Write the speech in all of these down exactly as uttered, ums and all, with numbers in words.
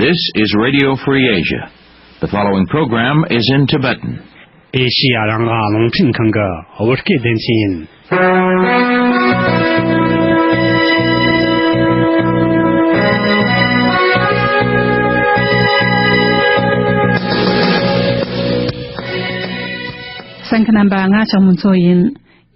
This is Radio Free Asia. The following program is in Tibetan. ཨེ་ཤི་ཡ་རང་དབང་རླུང་འཕྲིན་ཁང་གི་བོད་སྐད་སྡེ་ཚན་ཡིན། གསན་མཁན་རྣམ་པ། ང་ལྕགས་མོ་མཚོ་ཡིན།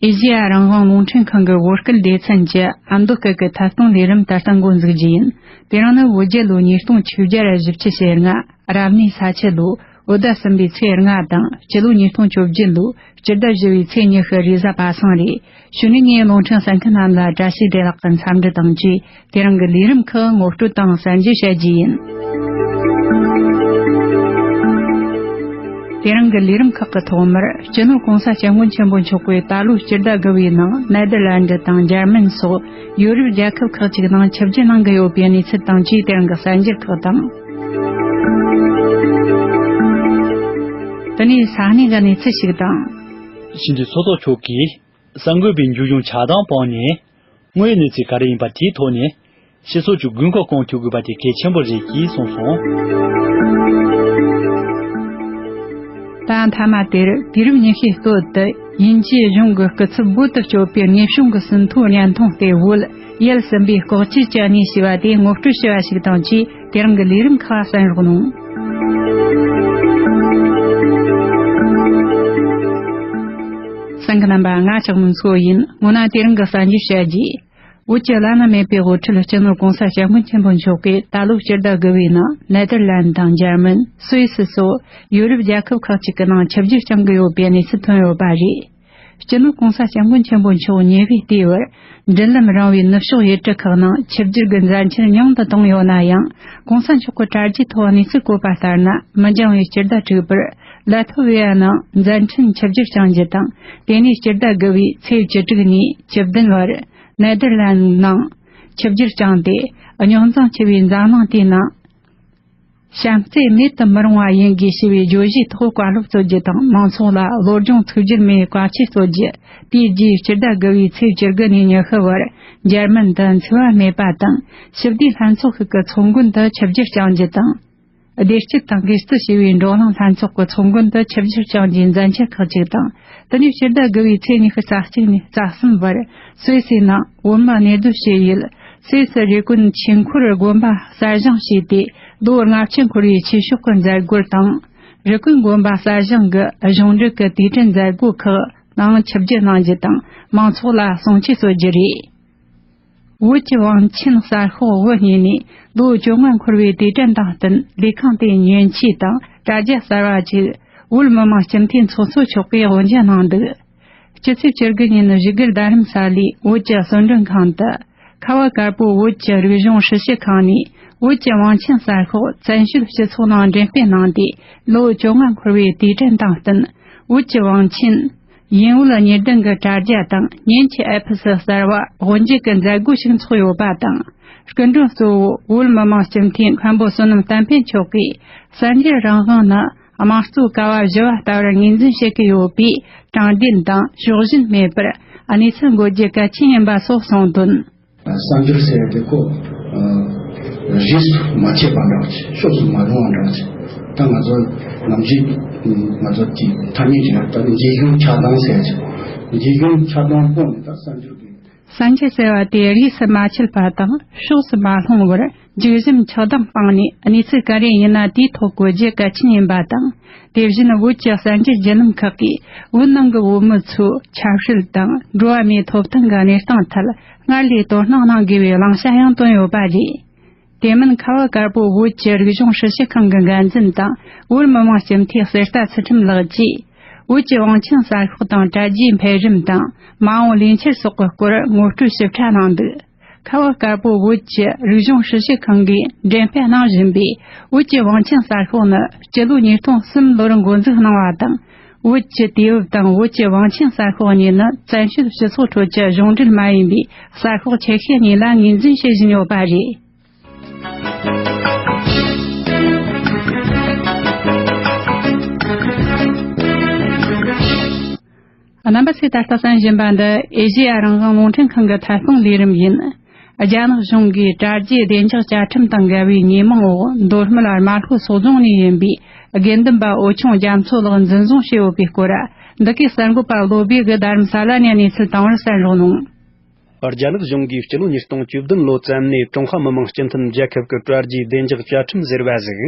ཨེ་ཤི་ཡ་རང་དབང་རླུང་འཕྲིན་ཁང་གི་བོད་སྐད་སྡེ་ཚན་གྱི་ཨ་མདོ་སྐད་ཀྱི་ཐད་གཏོང་ལས་རིམ་ད་ལྟ་འགོ་འཛུགས་རྒྱུ་ཡིན། དེ་རིང་ནི་བོད་རྒྱལ་ལོ་ཉིས་སྟོང་ཆིག་བརྒྱ་བཞི་བཅུ་ཞེ་ལྔ། རབ་གནས་ས་ཁྱི་ལོ་བོད་ཟླ་གསུམ་པའི་ཚེས་ལྔ་དང་། སྤྱི་ལོ་ཉིས་སྟོང་བཅོ་བརྒྱད་ལོ་སྤྱི་ཟླ་བཞི་པའི་ཚེས་ཉི་ཤུ་རེས་གཟའ་པ་སངས་རེད། གཞུག་ནས་ངས་རླུང་འཕྲིན་གསན་མཁན་རྣམས་ལ་བཀྲ་ཤིས་བདེ་ལེགས་ཀྱི་འཚམས་འདྲི་དང་བཅས། དེ་རིང་གི་ལས་རིམ་ཁག་ངོ་སྤྲོད་དང་གསན་རྒྱུ་བྱ་རྒྱུ་ཡིན། དེ་རིང་གི་ལས་རིམ་ཁག་གི་ཐོག་མར། སྤྱི་ནོར་༸གོང་ས་༸སྐྱབས་མགོན་ཆེན་པོ་མཆོག་གིས་ད་ལོའི་སྤྱི་ཟླ་དགུ་པའི་ནང་ནེ་དར་ལན་ཌི་དང་འཇར་མན་སོགས་ཡོ་རོབ་རྒྱལ་ཁབ་ཁག་ཅིག་ནང་ཆིབས་བསྒྱུར་གནང་གི་ཡོད་པའི་གནས་ཚུལ་དང་བཅས། དེ་རིང་གི་གསར་འགྱུར་ཁག་དང་། དེ་ནས་ས་གནས་ཀྱི་གནས་ཚུལ་ཞིག་དང་། ཕྱི་འབྲེལ་ཚོགས་གཙོ་མཆོག་གིས་གསར་འགོད་པའི་འཇུ་བཟུང་ཆགས་སྡང་སྤངས་ནས། དངོས་ཡོད་གནས་ཚུལ་ག་རེ་ཡིན་པ་དེའི་ཐོག་ནས་སྤྱི་ཚོགས་ཀྱི་དགོས་མཁོ་སྐོང་ཐུབ་དགོས་པ་དེ་གལ་ཆེན་པོ་རེད་ཅེས་གསུངས་སོང་། ད་མཐའ་མ་དེར་དུས་རབས་ཉི་ཤུའི་སྟོད་དུ་དབྱིན་ཇིའི་གཞུང་གི་སྐུ་ཚབ་བོད་དུ་བསྐྱོད་པའི་དངོས་བྱུང་གི་ཟིན་ཐོའི་བརྙན་ཐུང་སྟེ། བོད་ཡུལ་གསུམ་པའི་ལྐོག་གྱུར་གྱི་གནས་ཞེས་པ་དེ་ངོ་སྤྲོད་ཞུ་བ་ཞིག་དང་བཅས། དེ་རིང་གི་ལས་རིམ་ཁག་གསན་རོགས་གནང་། གསན་མཁན་རྣམ་པ། ང་ལྕགས་མོ་མཚོ་ཡིན། སྔོན་ན་དེ་རིང་གི་གསར་འགྱུར་བཤད་རྒྱུ། བོད་ཀྱི་བླ་ན་མེད་པའི་དབུ་ཁྲིད་སྤྱི་ནོར་༸གོང་ས་༸སྐྱབས་མགོན་ཆེན་པོ་མཆོག་གིས་ད་ལོའི་སྤྱི་ཟླ་དགུ་པའི་ནང་ནེ་དར་ལན་དང་འཇར་མན། སུད་སི་སོགས་ཡོ་རོབ་རྒྱལ་ཁབ་ཁག་ཅིག་གི་ནང་ཆིབས་བསྒྱུར་བསྐྱང་གི་ཡོད་པའི་གནས་ཚུལ་ཐོན་ཡོད་པ་རེད། སྤྱི་ནོར་༸གོང་ས་༸སྐྱབས་མགོན་ཆེན་པོ་མཆོག་ཉེ་བའི་ལྟའི་བར་མགྲིན་ལམ་རིང་བའི་ནུབ་ཕྱོགས་ཡུལ་གྲུ་ཁག་ནང་ཆིབས་བསྒྱུར་གྱི་མཛད་འཆར་ཉུང་དུ་བཏང་ཡོད་ན་ཡང་། ༸གོང་ས་མཆོག་གི་དྲ་རྒྱའི་ཐོག་གནས་ཚུལ་བཀོད་པ་ལྟར་ན། མི་འགྱངས་པའི་སྤྱི་ཟླ་དྲུག་པར་ལ་ཐོ་ཝི་ཡ་ནང་མཛད་འཕྲིན་ཆིབས་བསྒྱུར་བསྐྱང་རྒྱུ་དང་། དེ་ནས་སྤྱི་ཟླ་དགུ་པའི་ཚེས་བཅུ་དྲུག་ནས་བཅུ་བདུན་བར་ནེ་དར་ལན་ནང་ཆིབས་བསྒྱུར་བསྐྱངས་ཏེ། རྙོག་འཛིང་ཆེ་བའི་འཛམ་གླིང་དེའི་ནང་བྱམས་བརྩེ་མེད་དུ་མི་རུང་བ་ཡིན་དགོས་ཞེས་པའི་བརྗོད་གཞིའི་ཐོག་བཀའ་སློབ་སྩོལ་རྒྱུ་དང་། མང་ཚོགས་ལ་བློ་སྦྱོང་ཚིག་སྦྱོར་མའི་བཀའ་ཆོས་སྩོལ་རྒྱུ། དེའི་རྗེས་སྤྱི་ཟླ་དགུ་པའི་ཚེས་བཅུ་དགུ་ནས་ཉི་ཤུ་བར་འཇར་མན་དུ་འཚེ་བ་མེད་པ་དང་ཞི་བདེའི་ལྷན་ཚོགས་ཤིག་གི་ཚོགས་མགོན་དུ་ཆིབས་བསྒྱུར་བསྐྱང་རྒྱུ་དང་། བདེ་སྐྱིད་དང་དགེ་བརྩེ་ཞེས་པའི་འགྲོ་གླེང་ལྷན་ཚོགས་ཀྱི་ཚོགས་མགོན་དུ་ཆིབས་བསྒྱུར་བསྐྱང་རྒྱུའི་མཛད་འཆར་ཁག་ཅིག་དང་། དེ་ནས་སྤྱི་ཟླ་དགུ་པའི་ཚེས་ཉི་ཤུ་རྩ་གཅིག་ནས་རྩ་གསུམ་བར་སུད་སིའི་ནང་བོད་མི་གནས་སྡོད་བྱེད་ཡུལ་སུད་སི་རི་ཀོན་ཆོས་འཁོར་དགོན་པ་གསར་བཞེངས་བྱས་ཏེ། ལོ་ལྔ་བཅུ་འཁོར་བའི་ཆོས་ཕྱོགས་ཀྱི་མཛད་སྒོར་དང་། རི་ཀོན་དགོན་པ་གསར་བཞེངས་ཀྱི་གཞུང་འབྲེལ་གྱི་དུས་དྲན་མཛད་སྒོ་ཁག་ནང་ཆིབས་བསྒྱུར་གནང་རྒྱུ་དང་། མང་ཚོགས་ལ་གསུང་ཆོས་སྩོལ་རྒྱུ་རེད། བོད་ཀྱི་བང་ཆེན་གསར་ཤོག་དབུ་བརྙེས་ནས་ལོ་བཅོ་ལྔ་འཁོར་བའི་དུས་དྲན་དང་བསྟུན། ལས་ཁང་དེའི་མཉེན་ཆས་དང་དྲ་རྒྱ་གསར་བ་བཅས་བོད་མི་མང་སྤྱི་འཐུས་ཚོགས་གཙོ་མཆོག་གིས་དབུ་འབྱེད་གནང་འདུག། སྤྱི་ཚེས་བཅུ་དགུ་ཉིན་བཞུགས་སྒར་རྡ་རམ་ས་ལའི་བོད་ཀྱི་གསོལ་མགྲོན་ཁང་དུ། ཁ་བ་དཀར་པོ་བོད་ཀྱི་རིག་གཞུང་ཧྲི་ཞི་ཁང་ནས་བོད་ཀྱི་བང་ཆེན་གསར་ཤོག་བཙན་བྱོལ་སྤྱི་ཚོགས་ནང་འགྲེམས་སྤེལ་གནང་སྟེ། ལོ་བཅོ་ལྔ་འཁོར་བའི་དུས་དྲན་དང་བསྟུན། བོད་ཀྱི་བང་ཆེན་ཡིན་བོད་གཉིས་ལྡན་གྱི་དྲ་རྒྱ་དང་མཉེན་ཆས་ཨེ་ཕི་སི་གསར་བ་དབུ་འབྱེད་ཀྱི་མཛད་སྒོ་ཞིག་འཚོགས་ཡོད་པ་དང་། སྐུ་མགྲོན་གཙོ་བོ་བོད་མི་མང་སྤྱི་འཐུས་མཁན་པོ་བསོད་ནམས་བསྟན་འཕེལ་མཆོག་གིས། གསར་འགྱུར་རང་དབང་ནི་དམངས་གཙོའི་ཀ་བ་བཞི་བ་ལྟ་བུར་ངོས་འཛིན་བྱེད་ཀྱི་ཡོད་པས། དྲང་བདེན་དང་ཕྱོགས་ཞེན་མེད་པར་གནས་ཚུལ་འགོད་རྒྱུ་གལ་ཆེན་ཡིན་པ་སོགས་གསུངས་དོན། གསར་འགྱུར་ཟེར་ཡ་དེ་ཁོ་རིས་སུ་མ་ཆད་པ་འདྲ་བ་ཅིག། ཕྱོགས་སུ་མ་ལྷུང་བ་འདྲ་བ་ཅིག། ད་ང་ཚོ་ནམ་རྒྱུན་ང་ཚོ་དེ་ཐ་སྙད་ཀྱི་ད་འཇིགས་སྐྱོང་ཆགས་སྡང་ཟེར་ཡ་ཅིག། འཇིགས་སྐྱོང་ཆགས་སྡང་སྤོང་ནས་ད་གསར་འགྱུར་གྱི། གསར་འགྱུར་ཟེར་བ་དེ་རིས་སུ་མ་ཆད་པ་དང་ཕྱོགས་སུ་མ་ལྷུང་བར། འཇིགས་ཞུམ་ཆགས་སྡང་སྤངས་ནས་གནས་ཚུལ་ག་རེ་ཡིན་ན་དེའི་ཐོག་བཀོད་རྒྱུ་གལ་ཆེན་ཡིན་པ་དང་། དེ་བཞིན་བོད་ཀྱི་གསར་འགྱུར་བརྒྱུད་ལམ་ཁག་གིས་བོད་ནང་གི་བོད་མི་ཚོའི་ཆབ་སྲིད་དང་འགྲོ་བ་མིའི་ཐོབ་ཐང་གི་གནས་སྟངས་ཐད་སྔར་ལས་དོ་སྣང་གནང་དགོས་པའི་བླང་བྱ་ཡང་བཏོན་ཡོད་པ་རེད། དེ་མིན་ཁ་བ་དཀར་པོ་བོད་ཀྱི་རིག་གཞུང་ཧྲི་ཞི་ཁང་གི་འགན་འཛིན་དང་བོད་མི་མང་སྤྱི་འཐུས་གསེར་རྟ་ཚུལ་ཁྲིམས་ལགས་ཀྱིས། བོད་ཀྱི་བང་ཆེན་གསར་ཤོག་དང་དྲ་རྒྱའི་འཕེལ་རིམ་དང་མ་འོངས་ལས་འཆར་སོགས་ཀྱི་སྐོར་ངོ་སྤྲོད་ཞིབ་ཕྲ་གནང་འདུག། ཁ་བ་དཀར་པོ་བོད་ཀྱི་རིག་གཞུང་ཧྲི་ཞི་ཁང་གིས་འགྲེམས་སྤེལ་གནང་བཞིན་པའི་བོད་ཀྱི་བང་ཆེན་གསར་ཤོག་ནི་སྤྱི་ལོ་ཉིས་སྟོང་གསུམ་ལོར་འགོ་འཛུགས་གནང་བ་དང་། བོད་ཀྱི་དུས་བབ་དང་བོད་ཀྱི་བང་ཆེན་གསར་ཤོག་གཉིས་ནི་བཙན་བྱོལ་སྤྱི་ཚོགས་ཁྲོད་ཀྱི་གཞུང་འབྲེལ་མ་ཡིན་པའི་གསར་ཤོག་ཆེ་ཤོས་གཉིས་ལ་ངོས་འཛིན་བྱེད་བཞིན་ཡོད་པ་རེད། རྣམ་པ་ཚོས་ད་ལྟ་གསན་བཞིན་པ་འདི་ཨེ་ཤེ་ཡ་རང་དབང་རླུང་འཕྲིན་ཁང་གི་ཐད་གཏོང་ལས་རིམ་ཡིན། རྒྱ་ནག་གཞུང་གིས་དྲ་རྒྱའི་བདེ་འཇགས་བཅའ་ཁྲིམས་དང་འགལ་བའི་ཉེས་མིང་འོག་མདོ་སྨད་དམར་ལྷོ་ཚོ་རྫོང་ནས་ཡིན་པའི་དགེ་འདུན་པ་འོད་ཆུང་རྒྱ་མཚོ་ལགས་འཛིན་བཟུང་བྱས་ཡོད་པའི་སྐོར། འདི་གའི་གསར་འགོད་པ་བློ་བྷེ་གིས་རྡ་རམ་ས་ལ་ནས་གནས་ཚུལ་བཏང་བར་གསན་རོགས་གནང་། རྒྱ་ནག་གཞུང་གིས་སྤྱི་ལོ་ཉིས་སྟོང་བཅུ་བདུན་ལོ་ཙམ་ནས་ཀྲུང་ཧྭ་མི་དམངས་སྤྱི་མཐུན་རྒྱལ་ཁབ་ཀྱི་དྲ་རྒྱའི་བདེ་འཇགས་བཅའ་ཁྲིམས་ཟེར་བ་ཟིག་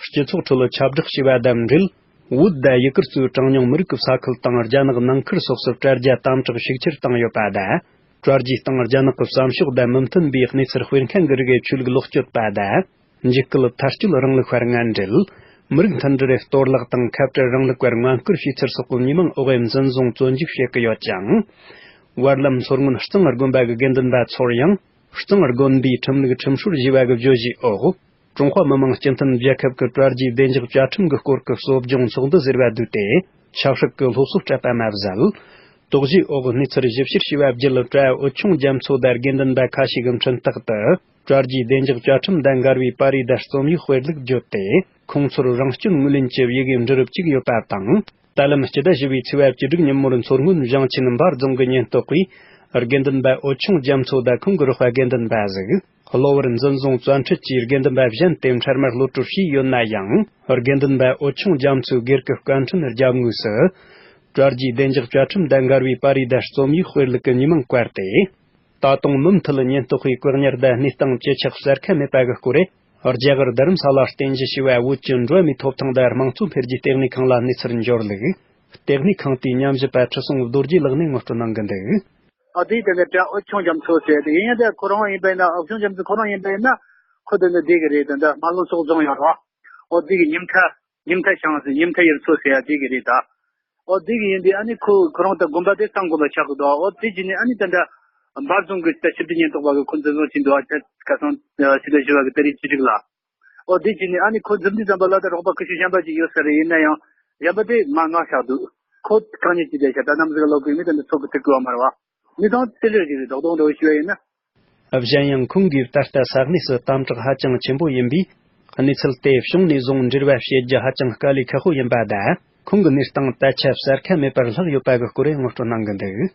སྤྱི་ཚོགས་ཁྲོད་ཁྱབ་བསྒྲགས་བྱས་པ་དང་འབྲེལ། བོད་དང་ཡུ་གུར་གཙོས་གྲངས་ཉུང་མི་རིགས་ཀྱི་ས་ཁུལ་དང་རྒྱ་ནག་ནང་ཁུལ་སོགས་སུ་དྲ་རྒྱ་དམ་དྲག་ཤུགས་ཆེར་བཏང་ཡོད་པ་དང་། དྲ་རྒྱའི་སྟེང་རྒྱ་ནག་གི་བསམ་ཕྱོགས་དང་མི་མཐུན་པའི་གནས་ཚུལ་སྤེལ་མཁན་གྱི་རིགས་ཆོས་ལུགས་ལོག་སྤྱོད་པ་དང་། འཇིགས་སྐུལ་མཐའ་སྐྱོད་རིང་ལུགས་པར་ངན་འབྲེལ། མི་རིགས་མཐུན་སྒྲིལ་གཏོར་བརླག་དང་ཁ་བྲལ་རིང་ལུགས་པར་ངན་སྐུལ་བྱས་ཚུལ་སོགས་ཀྱི་ཉེས་མིང་འོག་འཛིན་བཟུང་བཙོན་འཇུག་བྱེད་ཀྱི་ཡོད་ཅིང་། བར་ལམ་མཚོ་སྔོན་གཙང་དགོན་པ་གི་དགེ་འདུན་པ་ཚོར་ཡང་། གཙང་དགོན་པའི་ཁྲིམས་ལུགས་ཁྲིམས་སྲོལ་ཞེས་པ་གི་བརྗོད་གཞིའི་འོག་ཀྲུང་ཧྭ་མི་དམངས་སྤྱི་མཐུན་རྒྱལ་ཁབ་ཀྱི་དྲ་རྒྱའི་བདེ་འཇགས་བཅའ་ཁྲིམས་ཀྱི་སྐོར་གྱི་གསོ་སྦྱོང་ཚོགས་འདུ་ཟེར་བ་བསྡུས་ཏེ། ཆབ་སྲིད་ཀྱི་སློབ་གསོ་སྤྲད་པ་མ་ཟད། དོགས་གཞིའི་འོག་གནས་ཚུལ་ཞིབ་བཤེར་བྱས་པ་བརྒྱུད། བཀྲ་འོད་ཆུང་རྒྱ་མཚོ་དང་དགེ་འདུན་པ་ཁ་ཤས་ཀྱི་འཕྲིན་སྟེགས་དུ། དྲ་རྒྱའི་བདེ་འཇགས་བཅའ་ཁྲིམས་དང་འགལ་བའི་པར་རིས་དང་རྩོམ་ཡིག་སྤེལ་ལུགས་བརྗོད་དེ། ཁོང་ཚོར་རང་སྐྱོན་ངོས་ལེན་གྱི་ཡི་གེ་འབྲི་རུ་བཅུག་ཡོད་པ་དང་། ད་ལམ་སྤྱི་ཟླ་བཞི་པའི་ཚེས་པ་བཅུ་དྲུག་ཉིན་མོར་མཚོ་སྔོན་ཞིང་ཆེན་འབའ་རྫོང་གི་ཉེན་རྟོག་པས། དགེ་འདུན་པ་འོད་ཆུང་རྒྱ་མཚོ་དང་ཁོང་གི་རོགས་པ་དགེ་འདུན་པ་ཟིག་གློ་བུར་འཛིན་བཟུང་བཙན་ཁྲིད་ཀྱིས་དགེ་འདུན་པ་གཞན་དེ་འཕྲལ་མར་གློད་གྲོལ་བྱས་ཡོད་ན་ཡང་། དགེ་འདུན་པ་འོད་ཆུང་རྒྱ་མཚོའི་སྒེར་གྱི་བཀའ་འཕྲིན་རྒྱབ་ངོས་སུ། དྲ་རྒྱའི་བདེ་འཇགས་བཅའ་ཁྲིམས་དང་འགལ་བའི་པར་རིས་དང་རྩོམ་ཡིག་སྤེལ་ལུགས་ཀྱི་ཉེས་མིང་བཀལ་ཏེ། ད་དུང་མུ་མཐུད་ཉེན་རྟོག་པས་བཀག་ཉར་དང་གནས་སྟངས་ཇེ་ཆག་གསལ་ཁ་མེད་པ་གི་སྐོར། རྒྱ་གར་རྡ་རམ་ས་ལ་རྟེན་གཞི་བྱས་པ་བོད་ཀྱི་འགྲོ་བ་མིའི་ཐོབ་ཐང་དང་དམངས་གཙོ་འཕེལ་རྒྱས་ལྟེ་གནས་ཁང་ལ་གནས་ཚུལ་འབྱོར་ལུགས། ལྟེ་གནས་ཁང་དེའི་ཉམས་ཞིབ་པ་ཁྲི་སྲོང་རྡོ་རྗེ་ལགས་ནས་ངོ་སྤྲོད་གནང་གི་འདུག། ཨ་དེའི་དེ་འདྲ་དྲ་འོད་ཆུང་རྒྱ་མཚོ་ཟེར་དེ་ཡིན་ཡང་། དེ་ཁོ་རང་ཡིན་པ་ཡིན་ན། འོད་ཆུང་རྒྱ་མཚོ་ཁོ་རང་ཡིན་པ་ཡིན་ན། ཁོ་དེ་འདྲ་བསྡད་ཀྱི་རེད། དེ་འདྲ་རྨ་ལྷོ་ཚོ་རྫོང་ཡོད་རེད་བ། འོ་དེ་གི་ཉིན་མཐའ། ཉིན་མཐའ་ཞང་ཟེར། ཉིན་མཐའ་ཡུལ་ཚོ་ཟེར་ཡ་དེ་གི་རེད་ད། འོ་དེ་གི་ཡིན་དུས་ཨ་ནི་ཁོ་ཁོ་རང་ད་དགོན་པ་དེ་གཙང་དགོན་པ་ཆགས་ཀྱི་འདུག། འོ་དེ་བྱས་ནས་ཨ་ནི་ད་འདྲ་འབའ་རྫོང་གི་ད་ཞི་བདེ་ཉེན་རྟོག་པ་གི་ཁོ་འཛིན་བཟུང་བྱས་འདུག་ཨ། ཁ་སང་ཕྱི་ཟླ་བཞི་པ་གི་ཏ་རིག་བཅུ་དྲུག་ལ། འོ་དེ་བྱས་ནས་ཨ་ནི་ཁོ་འཛིན་དུས་ཙམ་པ་ལ་ད་རོགས་པ་ཁུ་བྱུག་གཞན་པ་ཅིག་ཡོད་ས་རེད། ཡིན་ན་ཡང་གཞན་པ་དེ་མར་མངགས་བཞག་འདུག། ཁོ་གང་ཉིད་ཅིག་བསྡད་ཤག། ད་ནམ་ཟིག་ལོག་གི་མི་དེ་འདྲ་ཚོགས་ཀྱི་ཐུག་གི་བ་མ་རེད་བ། མི་དང་རྩེ་ལེར་ཞིག་རེད། རྡོག་རྡོག་འདྲ་བོ་ཞུ་བ་ཡིན་ན། གཞན་ཡང་ཁོང་གིས་ད་ལྟ་ས་གནས་སུ་དམ་དྲག་ཧ་ཅང་ཆེན་པོ་ཡིན་པས། གནས་ཚུལ་དེ་གཞུང་ནས་བཟུང་འབྲེལ་བ་བྱེད་རྒྱུ་ཧ་ཅང་དཀའ་ལས་ཁག་པོ་ཡིན་པ་དང་། ཁོང་གི་གནས་སྟངས་ད་ཆ་གསལ་ཁ་མེད་པར་ལྷག་ཡོད་པ་གི་སྐོར་ངོ་སྤྲོད་གནང་གི་འདུག།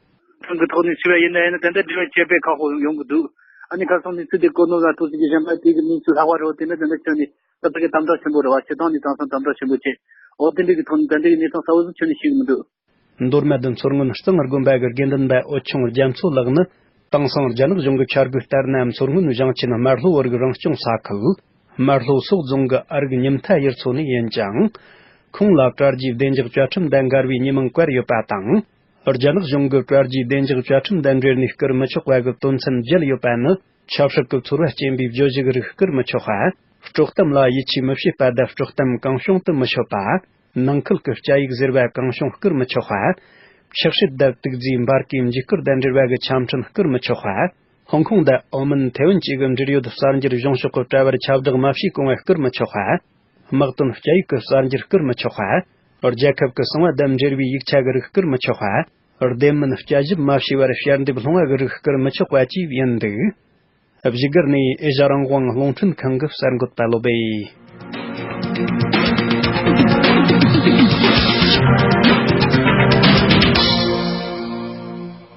ཁྲིམས་ཀྱི་ཐོག་ནས་ཞུ་བ་ཡིན་ན་ཡིན་ན། དེ་འདྲ་འབྲེལ་བ་བྱེད་པའི་ཁག་པོ་ཡོང་གི་འདུག། ཨ་ནི་ཁ་སང་གནས་ཚུལ་དེ་གོ་ནོ་ལ་ཐུག་ཟིན་གྱི་གཞན་པ་དེ་གི་གནས་ཚུལ་ལྷག་པ་རེད། དེ་འདྲ་དེ་འདྲ་ཁྱོན་ནས་ད་ལྟ་གི་དམ་དྲག་ཆེན་པོ་རེད་བ། སྤྱི་བཏང་ནས་དེང་སང་དམ་དྲག་ཆེན་པོ་བྱས། འོ་དེ་འདྲ་གི་ཐོག་ནས་དེ་འདྲ་གི་གནས་སྟངས་གསལ་བོ་ཟིག་ཁྱོན་ནས་ཤེས་གི་མི་འདུག། མདོ་སྨད་མཚོ་སྔོན་གཙང་དགོན་པ་གི་དགེ་འདུན་པ་འོད་ཆུང་རྒྱ་མཚོ་ལགས་ནི། དེང་སང་རྒྱ་ནག་གཞུང་གི་འཆར་འགོད་ལྟར་ན། མཚོ་སྔོན་ཞིང་ཆེན་དམར་ལྷོ་བར་གྱི་རང་སྐྱོང་ས་ཁུལ་དམར་ལྷོ་སོག་རྫོང་གི་ཨ་རིག་ཉིམ་ཐ་ཡུལ་ཚོ་ནས་ཡིན་ཅིང་། ཁོང་ལ་དྲ་རྒྱའི་བདེ་འཇགས་བཅའ་ཁྲིམས་དང་འགལ་བའི་ཉེས་མིང་བཀལ་ཡོད་པ་དང་། རྒྱ་ནག་གཞུང་གིས་དྲ་རྒྱའི་བདེ་འཇགས་བཅའ་ཁྲིམས་དང་འབྲེལ་ནས་བསྐུར་མི་ཆོག་པ་གི་དོན་ཚན་བརྒྱད་ཡོད་པ་ནི། ཆབ་སྲིད་ཀྱི་ཚོར་བ་སྐྱེན་པའི་བརྗོད་གཞི་གི་རིགས་བསྐུར་མི་ཆོག་པ། དཀྲོག་གཏམ་ལ་ཡིད་ཆེས་མི་བྱེད་པ་དང་། དཀྲོག་གཏམ་གང་བྱུང་དུ་མི་ཤོད་པ། ནང་ཁུལ་གྱི་སྐྱ་ཡིག་ཟེར་བ་གང་བྱུང་བསྐུར་མི་ཆོག་པ། ཕྱག་བྲིས་དང་དུག་རྫས་འབར་གས་འཇིགས་སྐུལ་དང་འབྲེལ་བ་གི་ཆ་འཕྲིན་བསྐུར་མི་ཆོག་པ། ཧོང་ཀོང་དང་ཨོ་མན། ཐེ་ཝན་བཅས་ཀྱི་འབྲེལ་ཡོད་གསར་འགྱུར་གཞུང་ཕྱོགས་ཀྱི་དྲ་བར་ཁྱབ་བསྒྲགས་མ་བྱས་གོང་བུ་བསྐུར་མི་ཆོག་པ། དམག་དོན་སྐྱ་ཡིག་གི་གསར་འགྱུར་བསྐུར་མི་ཆོག་པ། རྒྱལ་ཁབ་ཀྱི་གསང་བ་དང་འབྲེལ་བའི་ཡིག་ཆ་གི་རིགས་བསྐུར་མི་ཆོག་པ། བདེན་མིན་སྐྱ་ཞིབ་མ་བྱས་པར་ཞལ་འདེབས་སློང་བ་གི་རིགས་བསྐུར་མི་ཆོག་པ་བཅས་ཡིན་འདུག། བཞུགས་སྒར་ནས་ཨེ་ཤ་རང་དབང་རླུང་འཕྲིན་ཁང་གི་གསར་འགོད་པ་བློ་བྷེ།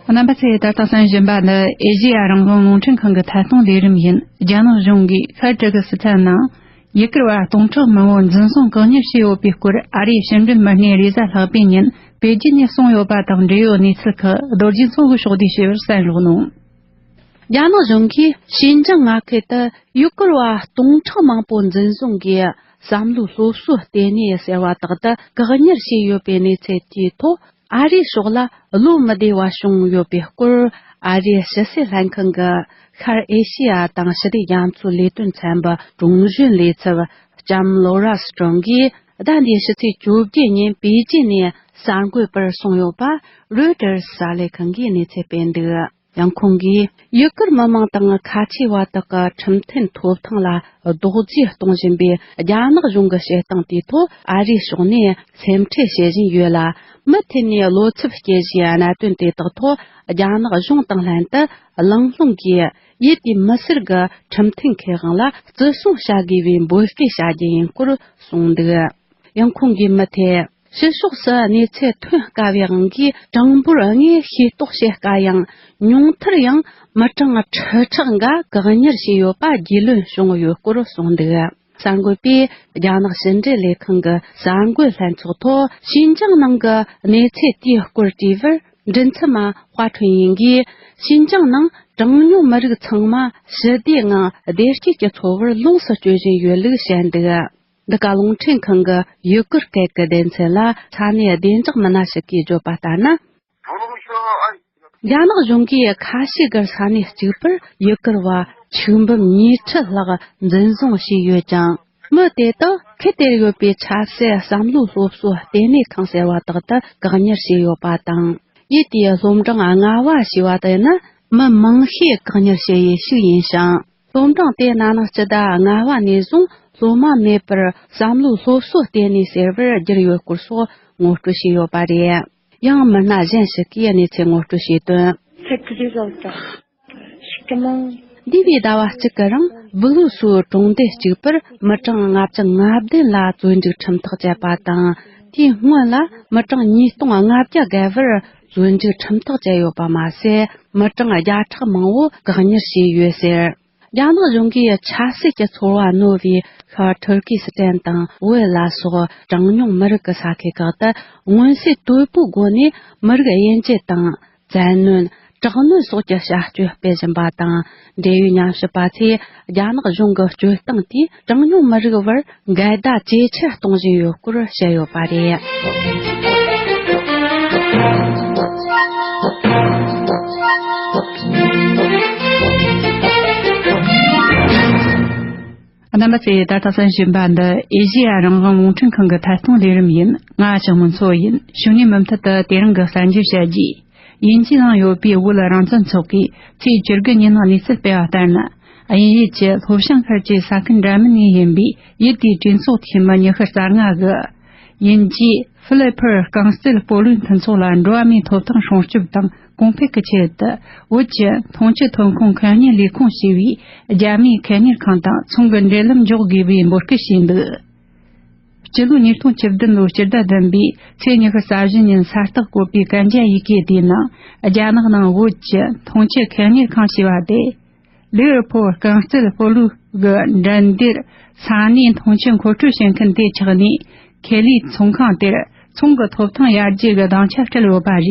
རྣམ་པ་ཚོས་ད་ལྟ་གསན་བཞིན་པ་ནི་ཨེ་ཤེ་ཡ་རང་དབང་རླུང་འཕྲིན་ཁང་གི་ཐད་གཏོང་ལས་རིམ་ཡིན། རྒྱ་ནག་གཞུང་གིས་ཤར་ཀྲི་གི་སི་ཐན་ནང་ཡུ་གུར་བ་སྟོང་ཕྲག་མང་པོ་འཛིན་བཟུང་བཀག་ཉར་བྱས་ཡོད་པའི་སྐོར། ཨ་རིའི་ཕྱི་འབྲེལ་མི་སྣས་རེས་གཟའ་ལྷག་པའི་ཉིན་པེ་ཅིན་ནས་གསུངས་ཡོད་པ་དང་འབྲེལ་ཡོད་གནས་ཚུལ་ཁག་རྡོ་རྗེ་མཚོ་གིས་ཕྱོགས་བསྡུས་བྱས་པར་གསན་རོགས་གནང་། རྒྱ་ནག་གཞུང་གིས་ཤིན་ཅང་མངའ་ཁུལ་དུ་ཡུ་གུར་བ་སྟོང་ཕྲག་མང་པོ་འཛིན་བཟུང་གིས་བསམ་བློའི་སློབ་གསོའི་ལྟེ་གནས་ཟེར་བ་དག་ཏུ་བཀག་ཉར་བྱས་ཡོད་པའི་གནས་ཚུལ་དེའི་ཐོག། ཨ་རིའི་ཕྱོགས་ལ་བློ་མི་བདེ་བ་བྱུང་ཡོད་པའི་སྐོར། ཨ་རིའི་ཕྱི་སྲིད་ལྷན་ཁང་གི་ཤར་ཨེ་ཤེ་ཡ་དང་ཞི་བདེ་རྒྱ་མཚོའི་ལས་དོན་ཚན་པའི་དྲུང་གཞོན་ལས་ཚབ་ལྕམ་ལོ་ར་སི་ཀྲོང་གིས་ཟླ་འདིའི་ཕྱི་ཚེས་བཅོ་བརྒྱད་ཉིན་པེ་ཅིན་ནས་གསར་འགོད་པར་གསུངས་ཡོད་པ་རོའི་ཊར་གསར་ལས་ཁང་གིས་གནས་ཚུལ་སྤེལ་འདུག། ཡང་ཁོང་གིས་ཡུ་གུར་མི་མང་དང་ཁ་ཆེ་བ་དག་གི་ཁྲིམས་མཐུན་ཐོབ་ཐང་ལ་རྡོག་རྫིས་གཏོང་བཞིན་པའི་རྒྱ་ནག་གཞུང་གི་བྱེད་སྟངས་དེའི་ཐོག་ཨ་རིའི་ཕྱོགས་ནས་སེམས་ཁྲལ་བྱེད་བཞིན་ཡོད་ལ། མུ་མཐུད་ནས་བློ་འཚབ་སྐྱེ་གཞིའི་གནད་དོན་དེ་དག་ཐོག་རྒྱ་ནག་གཞུང་དང་ལྷན་དུ་གླེང་སློང་གིས་ཡུལ་དེའི་མི་སེར་གྱི་ཁྲིམས་མཐུན་ཁེ་དབང་ལ་བརྩི་སྲུང་བྱ་དགོས་པའི་འབོད་སྐུལ་བྱ་རྒྱུ་ཡིན་སྐོར་གསུངས་འདུག། ཡང་ཁོང་གིས་མུ་མཐུད། ཕྱི་ཕྱོགས་སུ་གནས་ཚུལ་ཐོན་དཀའ་བའི་དབང་གིས། གྲངས་འབོར་དངོས་ཤེས་རྟོགས་བྱེད་དཀའ་ཡང་། ཉུང་མཐར་ཡང་མི་གྲངས་ཁྲི་ཕྲག་འགའ་བཀག་ཉར་བྱས་ཡོད་པ་རྒྱུས་ལོན་བྱུང་ཡོད་སྐོར་གསུངས་འདུག། གསར་འགོད་པས་རྒྱ་ནག་ཕྱི་འབྲེལ་ལས་ཁང་གི་གསར་འགོད་ལྷན་ཚོགས་ཐོག་ཤིན་ཅང་ནང་གི་གནས་ཚུལ་དེའི་སྐོར་དྲིས་པར། མགྲིན་ཚབ་མ་ཧྭ་ཁྲུན་ཡིན་གྱིས། ཤིན་ཅང་ནང་གྲངས་ཉུང་མི་རིགས་ཚང་མ་ཞི་བདེའི་ངང་བདེ་སྐྱིད་ཀྱི་འཚོ་བར་ལོངས་སུ་སྤྱོད་བཞིན་ཡོད་ལུགས་བཤད་འདུག། འདི་ག་རླུང་འཕྲིན་ཁང་གི་ཡུ་གུར་སྐད་ཀྱི་སྡེ་ཚན་ལ་ས་གནས་བདེ་འཇགས་མི་སྣ་ཞིག་གིས་བརྗོད་པ་ལྟར་ན། རྒྱ་ནག་གཞུང་གིས་ཁ་ཤས་ཀྱི་ས་གནས་གཅིག་པར་ཡུ་གུར་བ་ཆིག་འབུམ་ཉིས་ཁྲི་ལྷག་འཛིན་བཟུང་བྱས་ཡོད་ཅིང་། མི་དེ་དག་ཁུལ་དེར་ཡོད་པའི་ཆབ་སྲིད་བསམ་བློའི་སློབ་གསོ་ལྟེ་གནས་ཁང་ཟེར་བ་དག་ཏུ་བཀག་ཉར་བྱས་ཡོད་པ་དང་། ཡུལ་དེའི་སློབ་འབྲིང་ལྔ་པ་ཞེས་པ་དེ་ནི་མི་མང་ཤས་བཀག་ཉར་བྱས་ཡུལ་ཞིག་ཡིན་ཞིང་། སློབ་འབྲིང་དེ་ན་ནིང་སྤྱི་ཟླ་ལྔ་པ་ནས་བཟུང་སློབ་མ་མེད་པར་བསམ་བློའི་སློབ་གསོ་ལྟེ་གནས་ཟེར་བར་བསྒྱུར་ཡོད་སྐོར་སོགས་ངོ་སྤྲོད་བྱས་ཡོད་པ་རེད། ཡང་མི་སྣ་གཞན་ཞིག་གིས་གནས་ཚུལ་ངོ་སྤྲོད་བྱས་དོན། འདས་པའི་ཟླ་བ་གཅིག་གི་རིང་སྦུ་ལུ་སུའུ་གྲོང་སྡེ་གཅིག་པར་མི་གྲངས་ལྔ་བཅུ་ང་བདུན་ལ་བཙོན་འཇུག་ཁྲིམས་ཐག་བཅད་པ་དང་། དེའི་སྔོན་ལ་མི་གྲངས་ཉིས་སྟོང་ལྔ་བརྒྱ་བརྒལ་བར་བཙོན་འཇུག་ཁྲིམས་ཐག་བཅད་ཡོད་པ་མ་ཟད། མི་གྲངས་བརྒྱ་ཕྲག་མང་བོ་བཀག་ཉར་བྱས་ཡོད་ཟེར། རྒྱ་ནག་གཞུང་གིས་ཆབ་སྲིད་ཀྱི་ཚོར་བ་རྣོ་བའི་ཤར་ཐུར་ཀི་སི་ཐན་དང་བོད་ལ་སོགས་གྲངས་ཉུང་མི་རིགས་ཀྱི་ས་ཁུལ་ཁག་ཏུ་མངོན་གསལ་དོད་པོའི་སྒོ་ནས་མི་རིགས་དབྱེ་འབྱེད་དང་། བཙན་གནོན། དྲག་གནོན་སོགས་ཀྱི་བྱ་སྤྱོད་སྤེལ་བཞིན་པ་དང་། འབྲེལ་ཡོད་ཉམས་ཞིབ་པ་ཚོས་རྒྱ་ནག་གཞུང་གི་སྤྱོད་སྟངས་དེས་གྲངས་ཉུང་མི་རིགས་བར་འགལ་ཟླ་ཇེ་ཆེར་གཏོང་བཞིན་ཡོད་སྐོར་བཤད་ཡོད་པ་རེད། རྣམ་པ་ཚོས་ད་ལྟ་གསན་བཞིན་པ་འདི་ཨེ་ཤེ་ཡ་རང་དབང་རླུང་འཕྲིན་ཁང་གི་ཐད་གཏོང་ལས་རིམ་ཡིན། ང་ཞང་མུན་མཚོ་ཡིན། ཞུ་ནས་མུ་མཐུད་དུ་དེ་རིང་གི་གསར་འགྱུར་བཤད་རྒྱུ། དབྱིན་ཇིའི་ནང་ཡོད་པའི་བོད་རང་བཙན་ཚོགས་པས་ཚེས་བཅུ་དགུ་ཉིན་གནས་ཚུལ་སྤེལ་བ་ལྟར་ན། དབྱིན་ཡུལ་གྱི་ལྷོ་བྱང་ཤར་གྱི་ས་ཁུལ་འདྲ་མིན་ནས་ཡིན་པའི་ཡུལ་དེའི་གྲོས་ཚོགས་འཐུས་མི་ཉི་ཤུ་རྩ་ལྔ་གིས། དབྱིན་ཇིའི་ཧྥི་ལི་ཕུར་རྐང་རྩེད་སྤོ་ལོའི་མཐུན་ཚོགས་ལ་འགྲོ་བ་མིའི་ཐོབ་ཐང་སྲུང་སྐྱོབ་དང་གོང་འཕེལ་གྱི་ཆེད་དུ། བོད་ཀྱི་འཐུང་ཆུ་ཐོན་ཁུངས་ཁེ་གཉེར་ལས་ཁུངས་ཞེས་པའི་རྒྱ་མིའི་ཁེ་གཉེར་ཁང་དང་ཚོང་གི་འབྲེལ་ལམ་འཇོག་དགོས་པའི་འབོད་སྐུལ་བྱས་འདུག། སྤྱི་ལོ་ཉིས་སྟོང་བཅུ་བདུན་ལོའི་སྤྱི་ཟླ་བདུན་པའི་ཚེས་ཉི་ཤུ་རྩ་བཞི་ཉིན་གསལ་བསྒྲགས་བཀོད་པའི་གན་རྒྱ་ཡི་གེ་དེའི་ནང་། རྒྱ་ནག་ནང་བོད་ཀྱི་འཐུང་ཆུ་ཁེ་གཉེར་ཁང་ཞེས་པ་དེ། ལི་ཨར་ཕོ་རྐང་རྩེད་སྤོ་ལོ་གི་འགྲན་བསྡུར་ས་གནས་འཐུང་ཆུ་མཁོ་སྤྲོད་བྱེད་མཁན་དེ་ཆགས་ནས། ཁེ་ལས་ཚོང་ཁང་དེར་ཚོང་གི་ཐོབ་ཐང་གཡར་རྒྱུ་གི་སྡིངས་ཆ་སྤྲད་ཡོད་པ་རེད།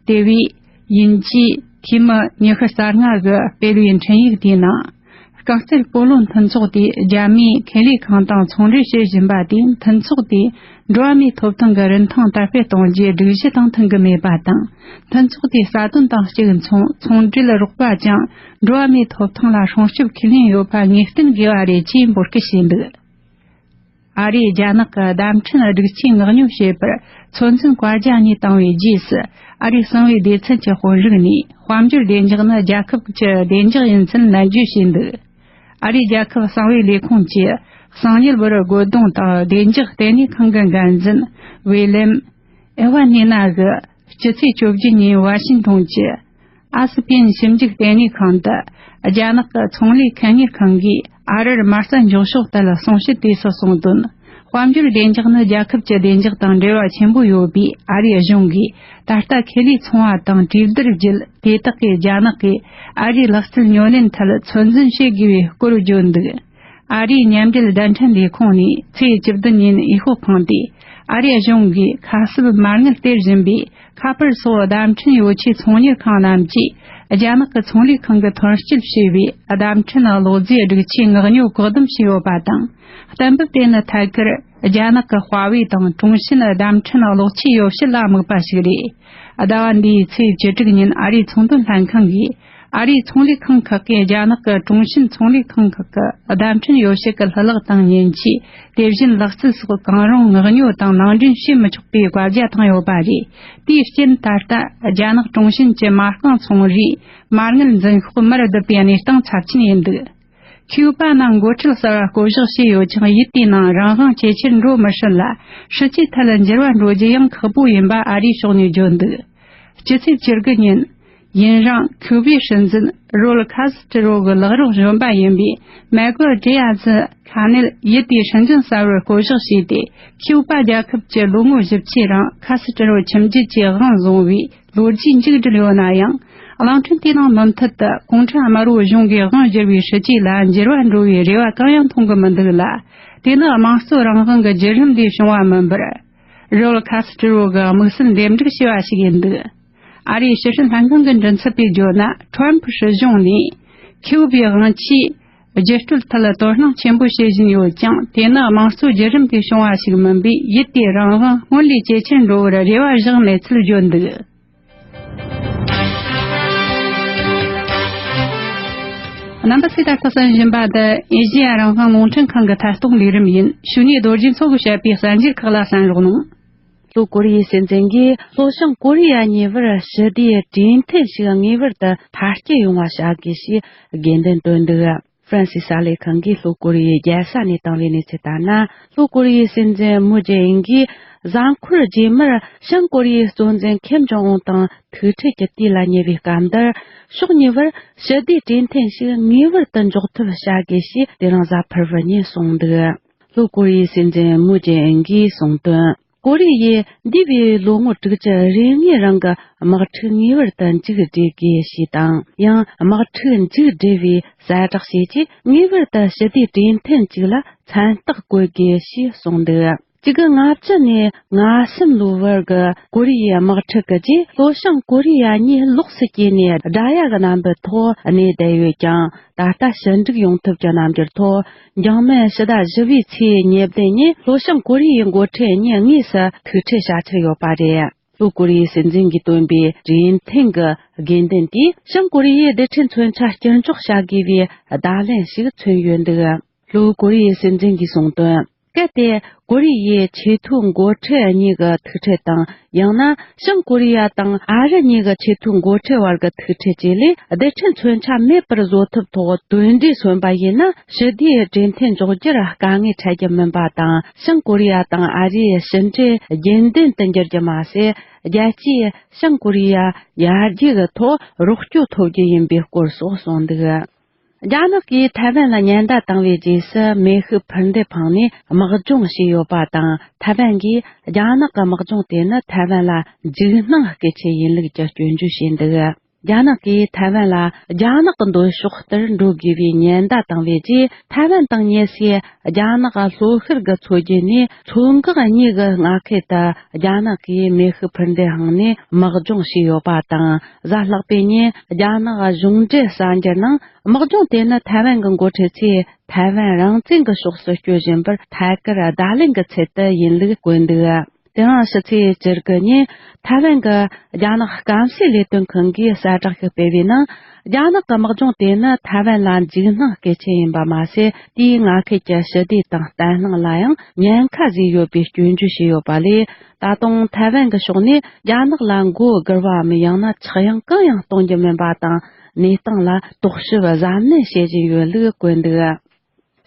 དེ་བས། དབྱིན་ཇིའི་འཐུས་མི་ཉི་ཤུ་རྩ་ལྔ་གིས་སྤེལ་བའི་འཕྲིན་ཡིག་དེའི་ནང་། རྐང་རྩེད་སྤོ་ལོ་མཐུན་ཚོགས་དེས་རྒྱ་མིའི་ཁེ་ལས་ཁང་དང་ཚོང་འབྲེལ་བྱེད་བཞིན་པ་དེས། མཐུན་ཚོགས་དེས་འགྲོ་བ་མིའི་ཐོབ་ཐང་གི་རིན་ཐང་དར་སྤེལ་གཏོང་རྒྱུའི་སྒྲིག་གཞི་དང་མཐུན་གྱི་མེད་པ་དང་། མཐུན་ཚོགས་དེའི་རྩ་དོན་དང་གཅིག་མཚུངས་ཚོང་འབྲེལ་རོགས་པ་ཀྱང་འགྲོ་བ་མིའི་ཐོབ་ཐང་ལ་སྲུང་སྐྱོབ་ཁས་ལེན་ཡོད་པ་ངེས་གཏན་དགོས་པ་རེད་ཅེས་འབོད་སྐུལ་བྱས་འདུག། ཨ་རིས་རྒྱ་ནག་གི་བརྡ་འཕྲིན་སྒྲིག་ཆས་མངག་ཉོ་བྱེད་པར་ཚོད་འཛིན་བཀའ་རྒྱ་གཉིས་བཏང་བའི་རྗེས་སུ། ཨ་རིའི་གསང་བའི་སྡེ་ཚན་གྱི་དཔོན་རིགས་ནས་དཔལ་འབྱོར་བདེ་འཇགས་ནི་རྒྱལ་ཁབ་ཀྱི་བདེ་འཇགས་ཡིན་ཚུལ་ནན་བརྗོད་བྱས་འདུག། ཨ་རིའི་རྒྱལ་ཁབ་གསང་བའི་ལས་ཁུངས་ཀྱི་གསང་ཉུལ་བར་རྒོལ་རྡུང་དང་བདེ་འཇགས་ལྟེ་གནས་ཁང་གི་འགན་འཛིན་ཝེ་ལེམ། ཨེ་ཝ་ནི་ན་གིས་སྤྱི་ཚེས་བཅོ་བརྒྱད་ཉིན་ཝ་ཤིང་ཏོན་གྱི་ཨ་སི་པན་ཞིབ་འཇུག་ལྟེ་གནས་ཁང་དུ། རྒྱ་ནག་གི་ཚོང་ལས་ཁེ་གཉེར་ཁང་གིས་ཨ་རིར་དམར་གསོད་འཇོག་ཕྱོགས་ཐད་གསུང་བཤད་དུས་སུ་གསུངས་དོན། དཔལ་འབྱོར་བདེ་འཇགས་ནི་རྒྱལ་ཁབ་ཀྱི་བདེ་འཇགས་དང་འབྲེལ་བ་ཆེན་པོ་ཡོད་པས། ཨ་རིའི་གཞུང་གིས་ད་ལྟ་ཁེ་ལས་ཚོང་བ་དང་གྲོས་བསྡུར་བརྒྱུད། དེ་དག་གིས་རྒྱ་ནག་གིས་ཨ་རིའི་ལག་རྩལ་ཉོ་ལེན་ཐད་ཚོད་འཛིན་བྱེད་དགོས་པའི་སྐོར་བརྗོད་འདུག། ཨ་རིའི་མཉམ་འབྲེལ་བརྡ་འཕྲིན་ལས་ཁུངས་ནས་ཚེས་བཅུ་བདུན་ཉིན་འོས་ཤོག་འཕངས་ཏེ། ཨ་རིའི་གཞུང་གིས་ཁ་གསབ་མ་དངུལ་སྟེར་བཞིན་པའི་ཁ་པར་སོགས་བརྡ་འཕྲིན་ཡོ་ཆས་ཚོང་གཉེར་ཁང་རྣམས་ཀྱིས། རྒྱ་ནག་གི་ཚོང་ལས་ཁང་གིས་ཐོན་སྐྱེད་བྱས་པའི་བརྡ་འཕྲིན་གློག་རྫས་སྒྲིག་ཆས་མངག་ཉོ་བཀག་སྡོམ་བྱས་ཡོད་པ་དང་། གཏན་འབེབས་དེ་ནི་ཐད་ཀར་རྒྱ་ནག་གི་ཧྭ་ཝེ་དང་ཀྲུང་ཞིན་བརྡ་འཕྲིན་གློག་ཆས་ཡོ་བྱད་ལ་དམིགས་པ་ཞིག་རེད། ཟླ་བ་འདིའི་ཚེས་བཅུ་དྲུག་ཉིན་ཨ་རིའི་ཚོང་དོན་ལྷན་ཁང་གིས། ཨ་རིའི་ཚོང་ལས་ཁང་ཁག་གིས་རྒྱ་ནག་གི་ཀྲུང་ཞིན་ཚོང་ལས་ཁང་ཁག་གི་བརྡ་འཕྲིན་ཡོ་བྱད་ཀྱི་ལྷུ་ལག་དང་མཉེན་ཆས། དེ་བཞིན་ལག་རྩལ་སོགས་གང་རུང་མངག་ཉོ་དང་ནང་འདྲེན་བྱེད་མི་ཆོག་པའི་བཀའ་རྒྱ་བཏང་ཡོད་པ་རེད། དེའི་རྐྱེན། ད་ལྟ་རྒྱ་ནག་ཀྲུང་ཞིན་གྱི་མ་རྐང་ཚོང་རའི་མ་དངུལ་འཛིན་ཤོག་མར་བསྡུ་བའི་གནས་སྟངས་ཚབས་ཆེན་ཡིན་འདུག། ཁྱིའུ་པ་ནང་འགོ་ཁྲིད་གསར་བ་བསྐོ་གཞག་བྱས་ཡོད་ཀྱང་། ཡུལ་དེའི་ནང་རང་དབང་ཇེ་ཆེར་འགྲོ་མི་སྲིད་ལ། སྲིད་ཇུས་ཐད་འགྱུར་བ་འགྲོ་རྒྱུ་ཡང་ཁག་པོ་ཡིན་པ་ཨ་རིའི་ཕྱོགས་ནས་བརྗོད་འདུག། སྤྱི་ཚེས་བཅུ་དགུ་ཉིན། ཡུན་རིང་ཁྱུ་བའི་སྲིད་འཛིན་རོལ་ཁ་སི་ཏྲི་རོ་གི་ལག་རོགས་གཞོན་པ་ཡིན་པའི་མེ་གོ་ཏྲེ་ཡ་ཛི་ཁ་ནེལ་ཡུལ་དེའི་སྲིད་འཛིན་གསར་བར་བསྐོ་གཞག་བྱས་ཏེ། ཁྱུ་པ་རྒྱལ་ཁབ་ཀྱི་ལོ་ངོ་བཞི་བཅུའི་རིང་ཁ་སི་ཏྲི་རོ་ཁྱིམ་རྒྱུད་ཀྱི་དབང་བཟུང་བའི་ལོ་རྒྱུས་མཇུག་བསྒྲིལ་ཡོད་ན་ཡང་། གླིང་ཕྲན་དེའི་ནང་མུ་མཐུད་དུ་གུང་ཁྲན་དམར་པོ་གཞུང་གི་དབང་བསྒྱུར་བའི་སྲིད་ཇུས་ལ་འགྱུར་བ་འགྲོ་བའི་རེ་བ་གང་ཡང་མཐོང་གི་མི་འདུག་ལ། དེ་ནི་དམངས་གཙོ་རང་དབང་གི་བརྒྱུད་རིམ་ལས་བྱུང་བ་མིན་པར། རོལ་ཁ་སི་ཏྲི་རོ་གི་དམིགས་བསལ་འདེམས་སྒྲུག་བྱས་པ་ཞིག་ཡིན་འདུག་ཨ་རིའི་ཕྱི་སྲིད་ལྷན་ཁང་གི་མགྲིན་ཚབ་པས་བརྗོད་ན། ཁྲོམ་ཕུ་སྲིད་གཞུང་ནས་ཁིའུ་བའི་དབང་ཆའི་བརྒྱུད་སྤྲོད་ཐད་ལ་དོ་སྣང་ཆེན་པོ་བྱེད་བཞིན་ཡོད་ཀྱང་། དེ་ནི་དམངས་གཙོ་བརྒྱུད་རིམ་དེ་བྱུང་བ་ཞིག་མིན་པས། ཡུལ་དེའི་རང་དབང་སྔོན་ལས་ཇེ་ཆེར་འགྲོ་བར་རེ་བ་བཞག་མེད་ཚུལ་བརྗོད་འདུག་རྣམ་པ་ཚོས་ད་ལྟ་གསན་བཞིན་པ་འདི་ཨེ་ཤེ་ཡ་རང་དབང་རླུང་འཕྲིན་ཁང་གི་ཐད་གཏོང་ལས་རིམ་ཡིན། གཞུག་ནས་རྡོ་རྗེ་མཚོ་གིས་བཤད་པའི་གསར་འགྱུར་ཁག་ལ་གསན་རོགས་གནང་། ལྷོ་ཀོ་རི་ཡའི་སྲིད་འཛིན་གྱིས་ལྷོ་བྱང་ཀོ་རི་ཡ་གཉིས་བར་ཞི་བདེའི་གྲོས་མཐུན་ཞིག་ངེས་པར་དུ་མཐར་སྐྱེལ་ཡོང་བ་བྱ་དགོས་ཞེས་དགོས་འདུན་བཏོན་འདུག་ཧྥ་རན་སིའི་གསར་ལས་ཁང་གིས་ལྷོ་ཀོ་རི་ཡའི་རྒྱལ་ས་ནས་བཏང་བའི་གནས་ཚུལ་ལྟར་ན། ལྷོ་ཀོ་རི་ཡའི་སྲིད་འཛིན་མུ་ཇེ་ཨིན་གྱིས་གཟའ་འཁོར་རྗེས་མར་བྱང་ཀོ་རི་ཡའི་གཙོ་འཛིན་ཁེམ་ཇོང་ཨུན་དང་ཐུག་འཕྲད་ཀྱི་དུས་ལ་ཉེ་བའི་སྐབས་འདིར། ཕྱོགས་གཉིས་བར་ཞི་བདེའི་གྲོས་མཐུན་ཞིག་ངེས་པར་དུ་འཇོག་ཐབས་བྱ་དགོས་ཞེས་དེ་རིང་གཟའ་ཕུར་བུ་ཉིན་གསུངས་འདུག་ལྷོ་ཀོ་རི་ཡའི་སྲིད་འཛིན་མུ་ཇེ་ཨིན་གྱིས་གསུངས་དོན། ཀོ་རི་ཡས་འདས་པའི་ལོ་ངོ་དྲུག་ཅུ་རེ་ལྔའི་རིང་གི་དམག་འཁྲུག་ངེས་པར་དུ་མཇུག་སྒྲིལ་དགོས་ཞེས་དང་། ཡང་དམག་འཁྲུག་མཇུག་སྒྲིལ་བའི་གསལ་བསྒྲགས་བྱས་རྗེས། ངེས་པར་དུ་ཞི་བདེའི་གྲོས་མཐུན་གཅིག་ལ་མཚན་རྟགས་བཀོད་དགོས་ཞེས་གསུངས་འདུག་གཅིག་དགུ་ལྔ་བཅུ་ནས་ལྔ་གསུམ་ལོའི་བར་གྱི་ཀོ་རི་ཡའི་དམག་འཁྲུག་གི་རྗེས། ལྷོ་བྱང་ཀོ་རི་ཡ་གཉིས་ལོགས་སུ་གྱེས་ནས་དགྲ་ཡ་གི་རྣམ་པའི་ཐོག་གནས་བསྡད་ཡོད་ཀྱང་། ད་ལྟ་ཞི་འགྲིག་ཡོང་ཐབས་ཀྱི་རྣམ་འགྱུར་ཐོག་འཇིགས་མེད་ཕྱི་ཟླ་བཞི་པའི་ཚེས་ཉེར་བདུན་ཉིན་ལྷོ་བྱང་ཀོ་རི་ཡའི་འགོ་ཁྲིད་གཉིས་དངོས་སུ་ཐུག་འཕྲད་བྱ་འཆར་ཡོད་པ་རེད། ལྷོ་ཀོ་རི་ཡའི་སྲིད་འཛིན་གྱིས་བཏོན་པའི་གྲོས་མཐུན་གྱི་དགོས་འདུན་དེས་བྱང་ཀོ་རི་ཡའི་རྡུལ་ཕྲན་མཚོན་ཆ་བསྐྱུར་འཇོག་བྱ་དགོས་པའི་བརྡ་ལན་ཞིག་མཚོན་ཡོད་འདུག་ལྷོ་ཀོ་རི་ཡའི་སྲིད་འཛིན་གྱིས་གསུངས་དོན། གལ་ཏེ་ཀོ་རི་ཡའི་ཆེས་མཐོའི་འགོ་ཁྲིད་གཉིས་ཀྱི་ཐུག་འཕྲད་དང་། ཡང་ན་བྱང་ཀོ་རི་ཡ་དང་ཨ་རི་གཉིས་ཀྱི་ཆེས་མཐོའི་འགོ་ཁྲིད་བར་གྱི་ཐུག་འཕྲད་བཅས་ལས། རྡུལ་ཕྲན་མཚོན་ཆ་མེད་པར་བཟོ་ཐབས་ཐོག་དོན་འགྲེལ་སོན་པ་ཡིན་ན། ཞི་བདེའི་གྲོས་མཐུན་འཇོག་རྒྱུར་དཀའ་ངལ་འཕྲད་རྒྱུ་མིན་པ་དང་། བྱང་ཀོ་རི་ཡ་དང་ཨ་རིའི་ཕྱི་འབྲེལ་རྒྱུན་ལྡན་དུ་འགྱུར་རྒྱུ་མ་ཟད། རྒྱལ་སྤྱིའི་བྱང་ཀོ་རི་ཡ་ཡར་རྒྱས་ཀྱི་ཐོག་རོགས་སྐྱོར་ཐོབ་རྒྱུ་ཡིན་པའི་སྐོར་སོགས་གསུངས་འདུག་རྒྱ་ནག་གིས་ཐའེ་ཝན་ལ་ཉེན་བརྡ་བཏང་བའི་རྗེས་སུ། མེ་ཤུགས་འཕུར་མདེལ་འཕངས་ནས་དམག་སྦྱོང་བྱས་ཡོད་པ་དང་། ཐའེ་ཝན་གྱིས་རྒྱ་ནག་གི་དམག་སྦྱོང་དེ་ནི་ཐའེ་ཝན་ལ་འཇིགས་སྣང་སྐུལ་ཆེད་ཡིན་ལུགས་ཀྱི་སྐྱོན་བརྗོད་བྱས་འདུག་རྒྱ་ནག་གིས་ཐའེ་ཝན་ལ་རྒྱ་ནག་གི་མདུན་ཕྱོགས་ལྟར་འགྲོ་དགོས་པའི་ཉེན་བརྡ་བཏང་བའི་རྗེས། ཐའེ་ཝན་དང་ཉེ་སའི་རྒྱ་ནག་ལྷོ་ཤར་གྱི་མཚོ་རྒྱུད་ནས། མཚོ་འགག་གཉིས་ཀྱི་མངའ་ཁུལ་དུ་རྒྱ་ནག་གིས་མེ་ཤུགས་འཕུར་མདེལ་འཕངས་ནས་དམག་སྦྱོང་བྱས་ཡོད་པ་དང་། གཟའ་ལྷག་པའི་ཉིན་རྒྱ་ནག་གཞུང་འབྲེལ་གསར་འགྱུར་ནང་། དམག་སྦྱོང་དེ་ནི་ཐའེ་ཝན་གྱི་འགོ་ཁྲིད་ཚོས་ཐའེ་ཝན་རང་བཙན་གྱི་ཕྱོགས་སུ་བསྐྱོད་བཞིན་པར་ཐད་ཀར་བརྡ་ལན་གྱི་ཚུལ་དུ་ཡིན་ལུགས་བཀོད་འདུག་དེ་ཡང་ཕྱི་ཚེས་བཅུ་དགུ་ཉིན་ཐའེ་ཝན་གྱི་རྒྱ་ནག་སྐམ་སའི་ལས་དོན་ཁང་གིས་གསལ་བསྒྲགས་ཤིག་སྤེལ་བའི་ནང་། རྒྱ་ནག་གི་དམག་སྦྱོང་དེ་ནི་ཐའེ་ཝན་ལ་འཇིགས་སྣང་སྐུལ་ཆེད་ཡིན་པ་མ་ཟད། དེས་མངའ་ཁུལ་གྱི་ཞི་བདེ་དང་བརྟན་ལྷིང་ལ་ཡང་ཉེན་ཁ་བཟོས་ཡོད་པའི་སྐྱོན་བརྗོད་བྱས་ཡོད་པ་ལས། ད་དུང་ཐའེ་ཝན་གྱི་ཕྱོགས་ནས་རྒྱ་ནག་ལ་མགོ་སྒུར་བའམ། ཡང་ན་ཆག་ཡང་གང་ཡང་གཏོང་རྒྱུ་མིན་པ་དང་། གནས་སྟངས་ལ་རྟོག་ཞིབ་གཟབ་ནན་བྱེད་བཞིན་ཡོད་ལུགས་བཀོད་འདུག་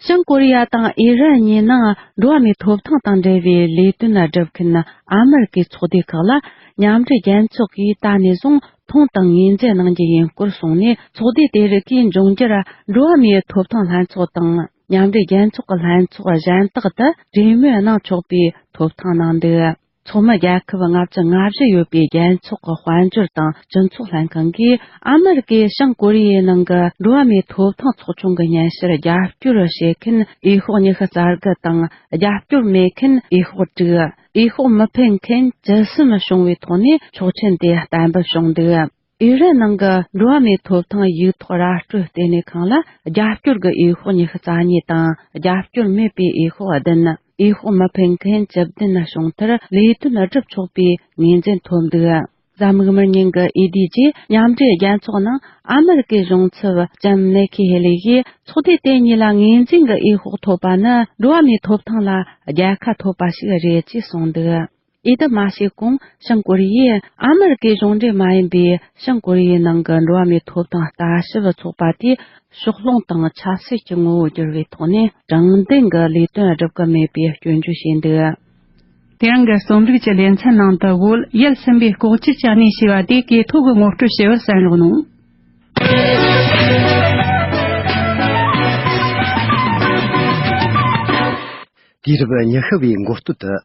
བྱང་ཀོ་རི་ཡ་དང་ཨི་རན་གཉིས་ནང་འགྲོ་བ་མིའི་ཐོབ་ཐང་དང་འབྲེལ་བའི་ལས་དོན་སྒྲུབ་མཁན་ཨ་མེ་རི་ཀའི་ཚོགས་སྡེ་ཁག་ལ་མཉམ་འབྲེལ་རྒྱལ་ཚོགས་ཀྱིས་ད་ནས་བཟུང་མཐོང་དང་ངོས་འཛིན་གནང་རྒྱུ་ཡིན་སྐོར་གསུངས་ནས། ཚོགས་སྡེ་དེ་རིགས་ཀྱིས་འབྱུང་འགྱུར་འགྲོ་བ་མིའི་ཐོབ་ཐང་ལྷན་ཚོགས་དང་མཉམ་འབྲེལ་རྒྱལ་ཚོགས་ཀྱི་ལྷན་ཚོགས་གཞན་དག་ཏུ་གྲོས་མོལ་གནང་ཆོག་པའི་ཐོབ་ཐང་གནང་འདུག་ཚོགས་མི་རྒྱལ་ཁབ་ལྔ་བཅུ་ང་བཞི་ཡོད་པའི་རྒྱལ་ཚོགས་ཀྱི་དཔལ་འབྱོར་དང་སྤྱི་ཚོགས་ལྷན་ཁང་གིས། ཨ་མེ་རི་ཀས་བྱང་ཀོ་རི་ཡའི་ནང་གི་འགྲོ་བ་མིའི་ཐོབ་ཐང་ཚོགས་ཆུང་གི་སྙན་ཞུར་རྒྱབ་སྐྱོར་བྱེད་མཁན་འོས་ཤོག་ཉི་ཤུ་རྩ་དགུ་དང་། རྒྱབ་སྐྱོར་མེད་མཁན་འོས་ཤོག་དྲུག་འོས་ཤོག་མི་འཕེན་མཁན་བཅུ་གསུམ་བྱུང་བའི་ཐོག་ནས་ཆོག་མཆན་དེ་གཏན་འབེབས་བྱུང་འདུག་ཨི་རན་ནང་གི་འགྲོ་བ་མིའི་ཐོབ་ཐང་ཡིག་ཐོག་ར་སྤྲོད་ལྟེ་གནས་ཁང་ལ་རྒྱབ་སྐྱོར་གྱི་འོས་ཤོག་ཉི་ཤུ་རྩ་གཉིས་དང་། རྒྱབ་སྐྱོར་མེད་པའི་འོས་ཤོག་བདུན། འོས་ཤོག་མི་འཕེན་མཁན་བཅུ་བདུན་བྱུང་མཐར། ལས་དོན་སྒྲུབ་ཆོག་པའི་ངོས་འཛིན་ཐོབ་འདུག་གཟའ་མིག་དམར་ཉིན་གྱི་འོས་བསྡུ་རྗེས། མཉམ་འབྲེལ་རྒྱལ་ཚོགས་ནང་ཨ་མེ་རི་ཀའི་གཞུང་ཚབ་ལྕམ་ནེ་ཁི་ཧེ་ལི་ཡིས། ཚོགས་སྡེ་དེ་གཉིས་ལ་ངོས་འཛིན་གྱི་འོས་ཤོག་ཐོབ་པ་ནི་འགྲོ་བ་མིའི་ཐོབ་ཐང་ལ་རྒྱལ་ཁ་ཐོབ་པ་ཞིག་རེད་ཅེས་གསུངས་འདུག་འོས་བསྡུ་མ་བྱས་གོང་། བྱང་ཀོ་རི་ཡས་ཨ་མེ་རི་ཀའི་གཞུང་འབྲེལ་མ་ཡིན་པའི་བྱང་ཀོ་རི་ཡའི་ནང་གི་འགྲོ་བ་མིའི་ཐོབ་ཐང་ལྟ་ཞིབ་ཚོགས་པ་དེ་ཕྱོགས་ལྷུང་དང་ཆབ་སྲིད་ཀྱི་ངོ་བོ་བསྒྱུར་བའི་ཐོག་ནས་དྲང་བདེན་གྱི་ལས་དོན་སྒྲུབ་ཀྱི་མེད་པའི་སྐྱོན་བརྗོད་བྱས་འདུག་དེ་རིང་གི་རྩོམ་རིག་གི་ལེ་ཚན་ནང་དུ། བོད་ཡུལ་གསུམ་པའི་ལྐོག་གྱུར་གྱི་གནས་ཞེས་པ་དེ་གི་ཐོག་གི་ངོ་སྤྲོད་ཞུ་བར་གསན་རོགས་གནང་། དུས་རབས་ཉི་ཤུ་བའི་འགོ་སྟོད་དུ།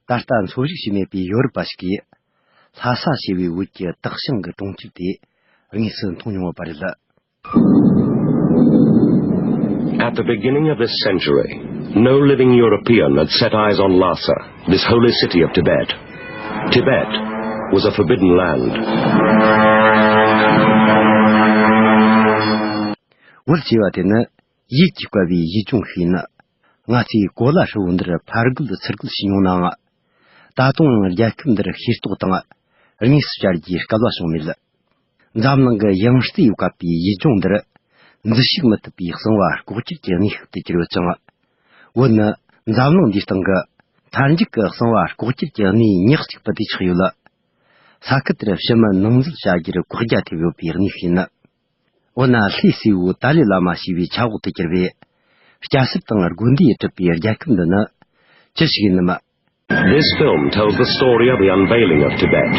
ད་ལྟ་འཚོ་བཞུགས་བྱས་མེད་པའི་ཡོ་རོབ་པ་ཞིག་གིས། ལྷ་ས་ཞེས་པའི་བོད་ཀྱི་དག་ཞིང་གི་གྲོང་ཁྱེར་དེ་དངོས་སུ་མཐོང་མྱོང་བ་རེད། At the beginning of this century, no living European had set eyes on Lhasa, this holy city of Tibet. Tibet was a forbidden land. བོད་ཅེས་པ་དེ་ནི་ཡིད་ཀྱིས་བསྐལ་བའི་ཡུལ་ལྗོངས་ཤིག་ཡིན། ང་ཚོས་གོ་ལ་ཧྲིལ་བོ་འདིར་ཕར་རྒོལ་ཚུར་རྒོལ་བྱས་མྱོང་ནའང་། ད་དུང་ཡང་རྒྱལ་ཁབ་འདིར་ཤེས་རྟོགས་དང་དངོས་སུ་བཅར་རྒྱུའི་སྐལ་བ་བྱུང་མེད། འཛམ་གླིང་གི་ཡང་རྩེ་ཡོད་བཀབ་པའི་ཡུལ་ལྗོངས་འདིར། འཛུལ་ཞུགས་མི་ཐུབ་པའི་གསང་བ་ལྐོག་གྱུར་གྱི་གནས་ཤིག་ཏུ་གྱུར་ཡོད་ཅིང་། བོད་ནི་འཛམ་གླིང་འདིའི་སྟེང་གི་མཐའ་མཇུག་གི་གསང་བ་ལྐོག་གྱུར་གྱི་གནས་ཉག་གཅིག་པུ་དེ་ཆགས་ཡོད་ལ། ས་ཁུལ་དེར་ཕྱི་མི་ནང་འཛུལ་བྱ་རྒྱུར་བཀག་རྒྱ་ཐེབས་ཡོད་པའི་གནས་ཤིག་ཡིན། འོ་ན་ལྷའི་སྲས་པོ་ཏཱ་ལའི་བླ་མ་ཞེས་པའི་ཆབ་འོག་ཏུ་གྱུར་པའི། སྐྱ་སེར་དང་དགོན་སྡེས་གྲུབ་པའི་རྒྱལ་ཁབ་འདི་ནི་ཅི་ཞིག་ཡིན་ནམ། This film tells the story of the unveiling of Tibet.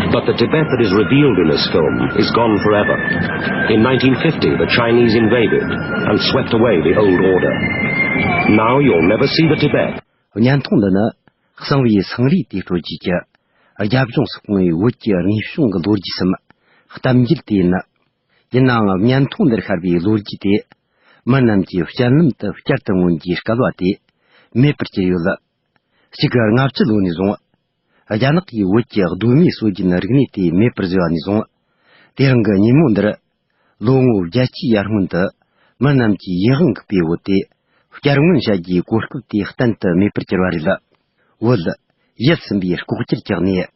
But the Tibet that is revealed in this film is gone forever. In nineteen fifty, the Chinese invaded and swept away the old order. Now you'll never see the Tibet. བརྙན་ཐུང་འདི་ནི་གསང་བའི་སེང་རིས་དེ་སྤྲོད་རྒྱུ་གྱི་རྒྱབ་ལྗོངས་སུ་སྤུངས་པའི་བོད་ཀྱི་དངོས་བྱུང་གི་ལོ་རྒྱུས་སམ་གཏམ་རྒྱུད་དེ་ཡིན། ཡིན་ནའང་བརྙན་ཐུང་འདིར་ཤར་བའི་ལོ་རྒྱུས་དེ་མི་རྣམས་ཀྱིས་སྤྱན་ལམ་དུ་བསྐྱར་དུ་མངོན་རྒྱུའི་སྐལ་བ་དེ་མེད་པར་གྱུར་ཡོད། གཅིག་གི་ལྔ་བཅུ་ལོ་ནས་བཟུང་། རྒྱ་ནག་གིས་བོད་ཀྱི་གདོད་མའི་སྲོལ་རྒྱུན་རིག་གནས་དེ་མེད་པར་བཟོས་པ་ནས་བཟུང་། དེ་རིང་གི་ཉིན་མོ་འདིར། ལོ་ངོ་བརྒྱད་ཅུའི་ཡར་སྔོན་དུ། མི་རྣམས་ཀྱིས་ཡིད་དབང་འགུག་པའི་བོད་དེ། བསྐྱར་མངོན་བྱ་རྒྱུའི་གོ་སྐབས་དེ་གཏན་དུ་མེད་པར་གྱུར་བ་རེད། བོད། ཡུལ་གསུམ་པའི་ལྐོག་གྱུར་གྱི་གནས།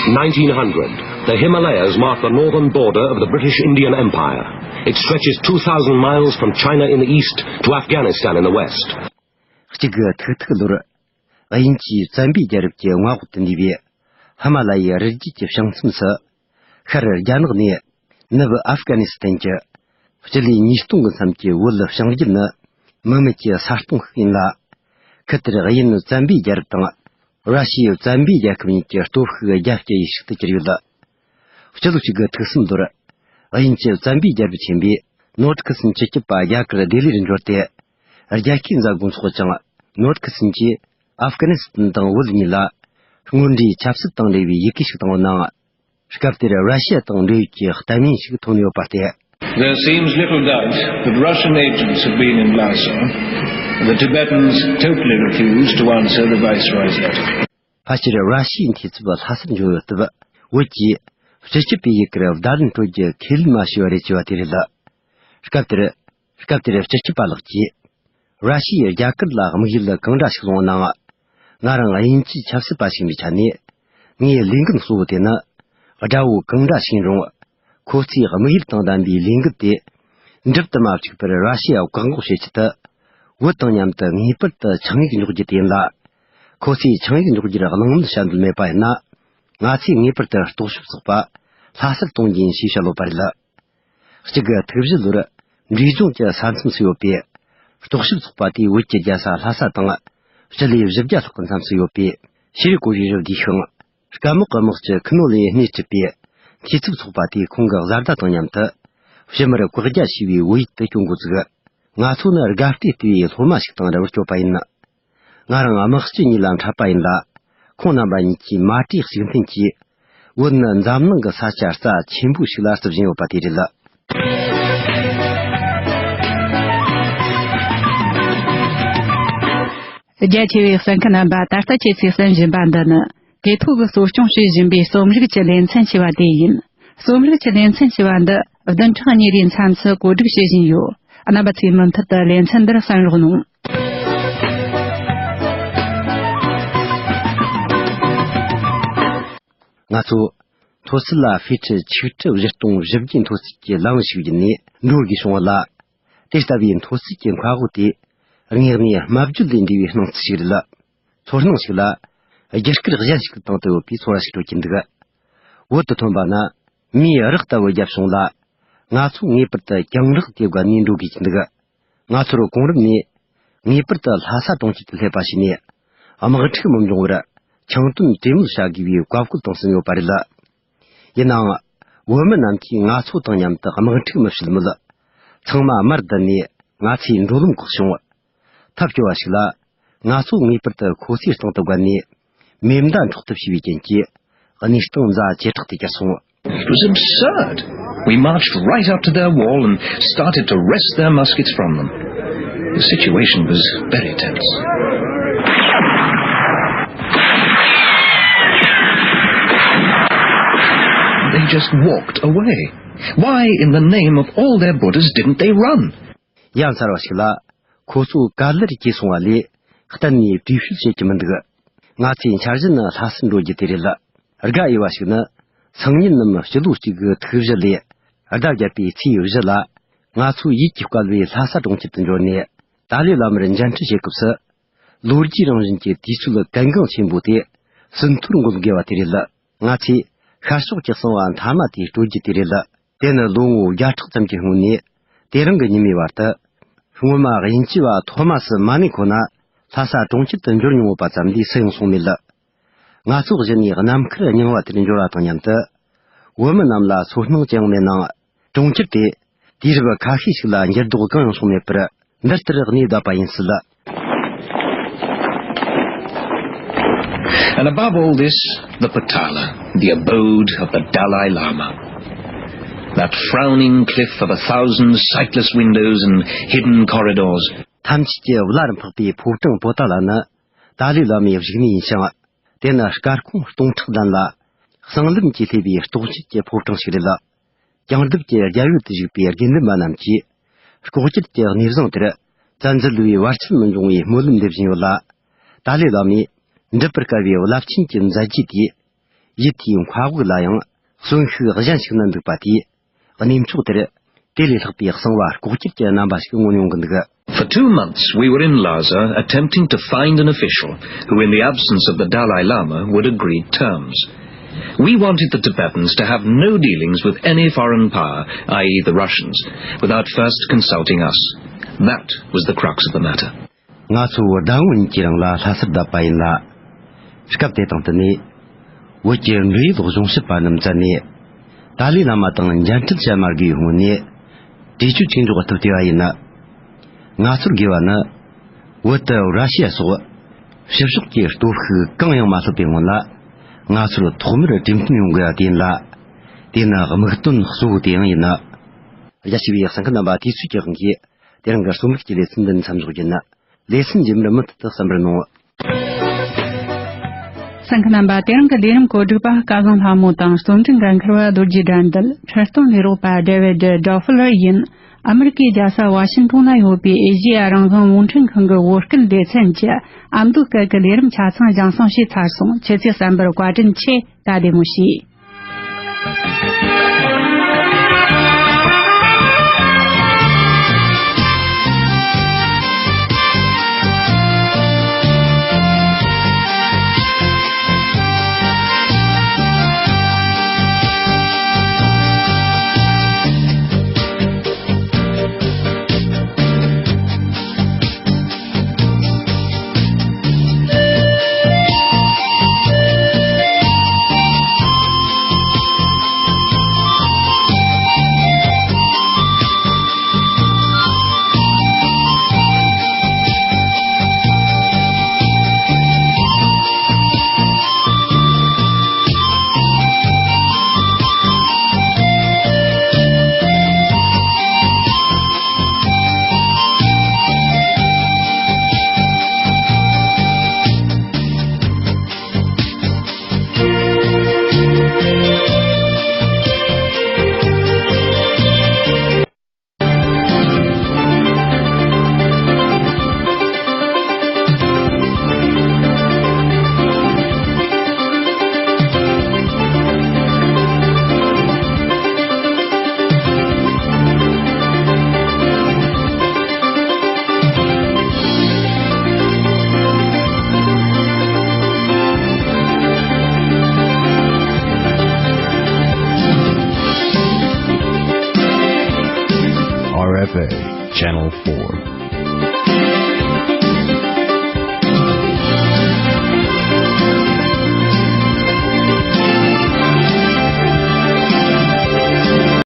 Nineteen hundred, the Himalayas mark the northern border of the British Indian Empire. It stretches two thousand miles from China in the east to Afghanistan in the west. གཅིག་གི་ཐིག་ཐིག་ལོར། དབྱིན་ཇིའི་བཙན་པོའི་རྒྱལ་རབས་ཀྱི་མངའ་འོག་ཏུ་གནས་པའི་ཧི་མ་ལ་ཡའི་རི་རྒྱུད་ཀྱི་བྱང་མཚམས་སུ། ཤར་རྒྱ་ནག་ནས་ནུབ་ཨབ་གྷ་ནི་སི་ཐན་གྱི་སྤྱི་ལེ་ཉིས་སྟོང་གི་མཚམས་ཀྱི་བོད་བྱང་རྒྱུད་ནི་མུ་མེད་ཀྱི་ས་སྟོང་ཞིག་ཡིན་ལ། ཁུལ་དེར་དབྱིན་བཙན་པོའི་རྒྱལ་རབས་དང་། ར་ཤི་ཡའི་བཙན་པོའི་རྒྱལ་ཁབ་གཉིས་ཀྱི་སྟོབས་ཤུགས་རྒྱ་བསྐྱེད་ཡུལ་ཞིག་ཏུ་གྱུར་ཡོད། སྤྱི་ལོ་གཅིག་དགུ་ཐིག་གསུམ་ལོར། དབྱིན་ཇི་བཙན་པོའི་རྒྱལ་པོ་ཆེན་པོས་ནོར་ཁི་སིན་སྤྱི་ཁྱབ་པ་རྒྱ་གར་ལྡི་ལིར་འབྱོར་ཏེ། རྒྱལ་ཁའི་མཛད་སྒོ་འཚོགས་ཀྱང་། ནོར་ཁི་སིན་གྱིས་ཨབ་གྷ་ནི་སི་ཐན་དང་བོད་གཉིས་ལ། དངོས་འབྲེལ་ཆབ་སྲིད་དང་འབྲེལ་བའི་ཡི་གེ་ཞིག་བཏང་བ་ནའང་། སྐབས་དེར་ར་ཤི་ཡ་དང་འབྲེལ་ཡོད་ཀྱི་གཏམ་ངན་ཞིག་ཐོན་ཡོད་པ་སྟེ། There seems little doubt that Russian agents have been in Lhasa. The Tibetans totally refuse to answer the viceroy's letter. ཕལ་ཆེར་ར་ཤི་ཡའི་འཐུས་ཚབ་ལྷ་སར་འབྱོར་ཡོད་སྟབས། བོད་ཀྱིས་སྤྱི་ཁྱབ་པའི་ཡི་གེར་བརྡ་ལན་སྤྲོད་རྒྱུ་ཁས་ལེན་མ་བྱས་པ་རེད་ཅེས་པ་དེ་རེད། སྐབས་དེར། སྐབས་དེར་སྤྱི་ཁྱབ་པ་ལགས་ཀྱིས། ར་ཤི་ཡའི་རྒྱ་གར་ལ་དམིགས་ཡུལ་གང་འདྲ་ཞིག་བཟུང་ནའང་། ང་རང་དབྱིན་ཇིའི་ཆབ་སྲིད་པ་ཞིག་ཡིན་པའི་ཆ་ནས། ངའི་ལས་འགན་གཙོ་བོ་དེ་ནི། དགྲ་བོ་གང་འདྲ་ཞིག་ཡིན་རུང་། ཁོ་ཚོའི་དམིགས་ཡུལ་དང་ལྡན་པའི་ལས་འགུལ་དེ། འགྲུབ་ཏུ་མ་བཅུག་པར་ར་ཤི་ཡ་བཀག་འགོག་བྱེད་ཆེད་དུ། བོད་དང་མཉམ་དུ་ངེས་པར་དུ་ཆིངས་ཡིག་འཇོག་རྒྱུ་དེ་ཡིན་ལ། ཁོ་ཚོས་ཆིངས་ཡིག་འཇོག་རྒྱུར་གླེང་མོལ་བྱ་འདོད་མེད་པ་ཡིན་ན། ང་ཚོས་ངེས་པར་དུ་རྟོག་ཞིབ་ཚོགས་པ་ལྷ་སར་གཏོང་རྒྱུ་ཡིན་ཞེས་བཤད་ཡོད་པ་རེད། གཅིག་དགུ་ཐིག་བཞི་ལོར་འབྲས་ལྗོངས་ཀྱི་ས་མཚམས་སུ་ཡོད་པའི་རྟོག་ཞིབ་ཚོགས་པ་དེས་བོད་ཀྱི་རྒྱལ་ས་ལྷ་ས་དང་། སྤྱི་ལེ་བཞི་བརྒྱ་ལྷག་གི་མཚམས་སུ་ཡོད་པའི་ཤེས་རིག་སྐོར་གྱི་རི་བདེ་ཤང་། སྐམ་འོག་གི་དམག་སྤྱི་ཁུ་ནོ་ལིས་སྣེ་ཁྲིད་པའི་འཐུས་ཚབ་ཚོགས་པ་དེས་ཁོང་གི་བཟའ་ཟླ་དང་མཉམ་དུ། ཕྱི་མར་བཀག་རྒྱ་ཞེས་པའི་བོད་ཡིག་ཏུ་སྐྱོན་འགོ་བཙུགས། ང་ཚོ་ནི་དགའ་བདེ་ལྟེ་བའི་སློབ་མ་ཞིག་དང་འདྲ་བར་སྐྱོད་པ་ཡིན། ང་རང་དམག་སྤྱི་གཉིས་ལ་འཕྲད་པ་ཡིན་ལ། ཁོང་རྣམ་པ་གཉིས་ཀྱིས་མ་གྲོས་གཅིག་མཐུན་གྱིས། བོད་ནི་འཛམ་གླིང་གི་ས་ཆ་རྩ་ཆེན་པོ་ཞིག་ལ་བརྩི་བཞིན་ཡོད་པ་དེ་རེད། རྒྱ་ཆེ་བའི་གསན་མཁན་རྣམ་པ། ད་ལྟ་ཁྱེད་ཚོས་གསན་བཞིན་པ་འདི་ནི། དེ་ཐོག་གི་གཙོ་སྐྱོང་བྱེད་བཞིན་པའི་རྩོམ་རིག་གི་ལེ་ཚན་ཞེས་པ་དེ་ཡིན། རྩོམ་རིག་གི་ལེ་ཚན་ཞེས་པ་འདི་བདུན་ཕྲག་གཉིས་རེའི་མཚམས་སུ་གོ་སྒྲིག་བྱེད་བཞིན་ཡོད། རྣམ་པ་ཚོས་མུ་མཐུད་དུ་ལེ་ཚན་འདིར་གསན་རོགས་གནང་། ང་ཚོ་མཐོ་ཚད་ལ་ཧྥེ་ཁྲི་ཆིག་ཁྲི་བཞི་སྟོང་བཞི་བརྒྱའི་མཐོ་ཚད་ཀྱི་ལམ་ཞིག་བརྒྱུད་ནས་འགྲོ་དགོས་བྱུང་བ་ལ། དེ་ལྟ་བུའི་མཐོ་ཚད་ཀྱི་མཁའ་དབུགས་དེ་དངོས་གནས་སྨྲ་བརྗོད་ལས་འདས་པའི་སྣང་ཚུལ་ཞིག་རེད། ཚོར་སྣང་ཞིག་ལ་རྒྱུ་སྐར་གཞན་ཞིག་ཏུ་བཏང་དུ་ཡོད་པའི་ཚོར་བ་ཞིག་སྤྲོད་ཀྱིན་འདུག། བོད་དུ་ཐོན་པ་ན་མིའི་རགས་ལྟ་བུ་བརྒྱབ་བྱུང་ལ། ང་ཚོ་ངེས་པར་དུ་གྱང་རགས་དེ་བརྒལ་ནས་འགྲོ་དགོས་ཀྱི་འདུག། ང་ཚོར་གོང་རིམ་ནས་ངེས་པར་དུ་ལྷ་ས་གྲོང་ཁྱེར་དུ་སླེབས་པ་བྱས་ནས་དམག་འཁྲུག་མི་འབྱུང་བར་ ཁྱང་སྟོན་གྲོས་མོལ་བྱ་དགོས་པའི་བཀའ་བཀོད་དང་ཟིན་ཡོད་པ་རེད། ཡིན་ནའང་། བོད་མི་རྣམས་ཀྱིས་ང་ཚོ་དང་མཉམ་དུ་དམག་འཁྲུག་མི་བྱེད་མོད། ཚང་མ་མར་བསྡད་ནས་ང་ཚོའི་འགྲོ་ལམ་བཀག་བྱུང་། ཐབས་སྐྱོ་བ་ཞིག་ལ། ང་ཚོ་ངེས་པར་དུ་ཁོ་ཚོའི་སྟེང་དུ་བརྒལ་ནས་མེ་མདའ་འཕྲོག་ཐབས་བྱས་པའི་རྐྱེན་གྱིས། གནས་སྟངས་ཛ་ཇེ་དྲག་ཏུ་གྱུར་སོང་། It was absurd. We marched right up to their wall and started to wrest their muskets from them. The situation was very tense. They just walked away. Why in the name of all their Buddhas didn't they run? ཡ་མཚར་བ་ཞིག་ལ། ཁོ་ཚོ་ག་ལེར་སྐྱེས་སོང་བ་ལས་གཏན་ནས་བྲོས་བྱོལ་བྱེད་ཀྱི་མི་འདུག། ང་ཚོའི་འཆར་གཞི་ནི་ལྷ་སར་འགྲོ་རྒྱུ་དེ་རེད། དགའ་འོས་པ་ཞིག་ནི། སང་ཉིན་ནམ་སྤྱི་ལོ་གཅིག་གི་ཐུག་བཞི་ལོའི་ཟླ་བརྒྱད་པའི་ཚེས་བཞི་ལ། ང་ཚོ་ཡིད་ཀྱི་དཀའ་བས་ལྷ་ས་གྲོང་ཁྱེར་དུ་འབྱོར་ནས། ཏཱ་ལའི་བླ་མར་མཇལ་འཕྲད་བྱེད་སྐབས་སུ། ལོ་རྒྱུས་རང་བཞིན་གྱི་དུས་ཚོད་གལ་འགངས་ཆེན་པོ་དེ་ཟིན་ཐོར་འགོད་དགོས་པ་དེ་རེད། ང་ཚོས་ཤར་ཕྱོགས་ཀྱི་གསང་བ་མཐའ་མ་དེ་སྤྲོད་རྒྱུ་དེ་རེད། དེ་ནི་ལོ་ངོ་བརྒྱ་ཕྲག་ཙམ་གྱི་སྔོན་ནས་དེ་རིང་གི་ཉི་མའི་བར་དུ། སྔོན་མ་དབྱིན་ཇི་བ་ཐོ་མ་སི་མ་ནེ་ཁོ་ན་ལྷ་ས་གྲོང་ཁྱེར་དུ་འབྱོར་མྱོང་ཡོད་པ་ཙམ་ལས་སུ་ཡང་སོང་མེད། ང་ཚོ་གཞི་ནས་ནམ་མཁར་རྙིང་བ་དེར་འབྱོར་བ་དང་མཉམ་དུ། བོད་མི་རྣམས་ལ་ཚོར་སྣང་ཅི་ཡང་མེད་ནའང་། གྲོང་ཁྱེར་དེ་དུས་རབས་ཁ་ཤས་ཤིག་ལ་འགྱུར་ལྡོག་གང་ཡང་བྱུང་མེད་པར། འདི་ལྟར་གནས་བསྡད་པ་ཡིན་སྲིད། And above all this, the Potala, the abode of the Dalai Lama. That frowning cliff of a thousand sightless windows and hidden corridors. ཐམས་ཅད་ཀྱི་བླ་རུ་འཕགས་པའི་ཕོ་བྲང་པོ་ཏཱ་ལ་ནི་ཏཱ་ལའི་བླ་མའི་བཞུགས་གནས་ཡིན་ཞིང་། དེ་ནི་སྐར་ཁུང་སྟོང་ཕྲག་ལྡན་ལ། གསང་ལམ་གྱིས་སླེབས་པའི་རྟོགས་བརྗོད་ཀྱི་ཕོ་བྲང་ཞིག་རེད། བྱང་སྒྲུབ་ཀྱི་རྒྱལ་ཡུལ་དུ་བཞུགས་པའི་དགེ་འདུན་པ་རྣམས་ཀྱིས། ལྐོག་གྱུར་གྱི་གནས་བཟང་དེར་བཙན་འཛུལ་བའི་བར་ཆད་མི་འབྱུང་བའི་སྨོན་ལམ་འདེབས་བཞིན་ཡོད་ལ། ཏཱ་ལའི་བླ་མས་འགྲུབ་པར་དཀའ་བའི་རླབས་ཆེན་གྱི་མཛད་རྗེས་དེས། ཡུལ་དེའི་མཁའ་དབུགས་ལ་ཡང་གསོན་ཤུགས་གཞན་ཞིག་བསྣན་འདུག་པ་དེས། གནས་མཆོག་དེར་དེ་ལས་ལྷག་པའི་གསང་བ་ལྐོག་གྱུར་གྱི་རྣམ་པ་ཞིག་མངོན་ཡོང་གི་འདུག། For two months, we were in Lhasa attempting to find an official who, in the absence of the Dalai Lama, would agree terms. We wanted the Tibetans to have no dealings with any foreign power, that is the Russians, without first consulting us. That was the crux of the matter. ང་ཚོ་ཟླ་ངོ་གཉིས་ཀྱི་རིང་ལ་ལྷ་སར་བསྡད་པ་ཡིན་ལ། སྐབས་དེ་དང་བསྟུན་ནས། བོད་ཀྱི་འབྲེལ་ཡོད་གཞུང་ཞབས་པ་རྣམས་བཙལ་ནས། ཏཱ་ལའི་བླ་མ་དང་མཇལ་འཕྲད་བྱ་མ་དགོས་པའི་སྔོན་ནས། གྲོས་ཆོད་ཅིག་འཇོག་ཐུབ་བལྟས་པ་ཡིན། ང་ཚོར་དགོས་པ་ནི། བོད་དུ་ར་ཤི་ཡ་སོགས་ཕྱི་ཕྱོགས་ཀྱི་སྟོབས་ཤུགས་གང་ཡང་མ་ཐོབ་པའི་སྔོན་ལ། ང་ཚོར་ཐོག་མར་གྲོས་མཐུན་ཡོང་དགོས་པ་དེ་ཡིན་ལ། དེ་ནི་དམིགས་དོན་གཙོ་བོ་དེ་ཡང་ཡིན། རྒྱ་ཆེ་བའི་གསན་མཁན་རྣམ་པ། དུས་ཚོད་ཀྱི་དབང་གིས་དེ་རིང་གི་རྩོམ་རིག་གི་ལེ་ཚན་འདི་ནས་མཚམས་འཇོག་རྒྱུ་ཡིན། ལེ་ཚན་རྗེས་མར་མུ་མཐུད་དུ་གསན་པར་གནང་། གསན་མཁན་རྣམ་པ། དེ་རིང་གི་ལས་རིམ་གོ་སྒྲིག་པ་སྐལ་བཟང་ལྷ་མོ་དང་། རྩོམ་སྒྲིག་འགན་འཁུར་བ་རྡོ་རྗེ་དགྲ་འདུལ། འཁྲིད་སྟོན་ལས་རོགས་པ་ཌེ་ཝིད་ཌོ་ཕི་ལར་ཡིན། ཨ་མི་རི་ཀའི་རྒྱལ་ས་ཝ་ཤིང་ཏོན་ན་ཡོད་པའི་ཨེ་ཤེ་ཡ་རང་དབང་རླུང་འཕྲིན་ཁང་གི་བོད་སྐད་སྡེ་ཚན་གྱི་ཨ་མདོ་སྐད་ཀྱི་ལས་རིམ་ཆ་ཚང་རྒྱང་སྲིང་བྱས་ཚར་སོང་། ཁྱེད་ཚོས་གསན་པར་བཀའ་དྲིན་ཆེ། ད་བདེ་མོ་བྱོས། R F A, Channel four.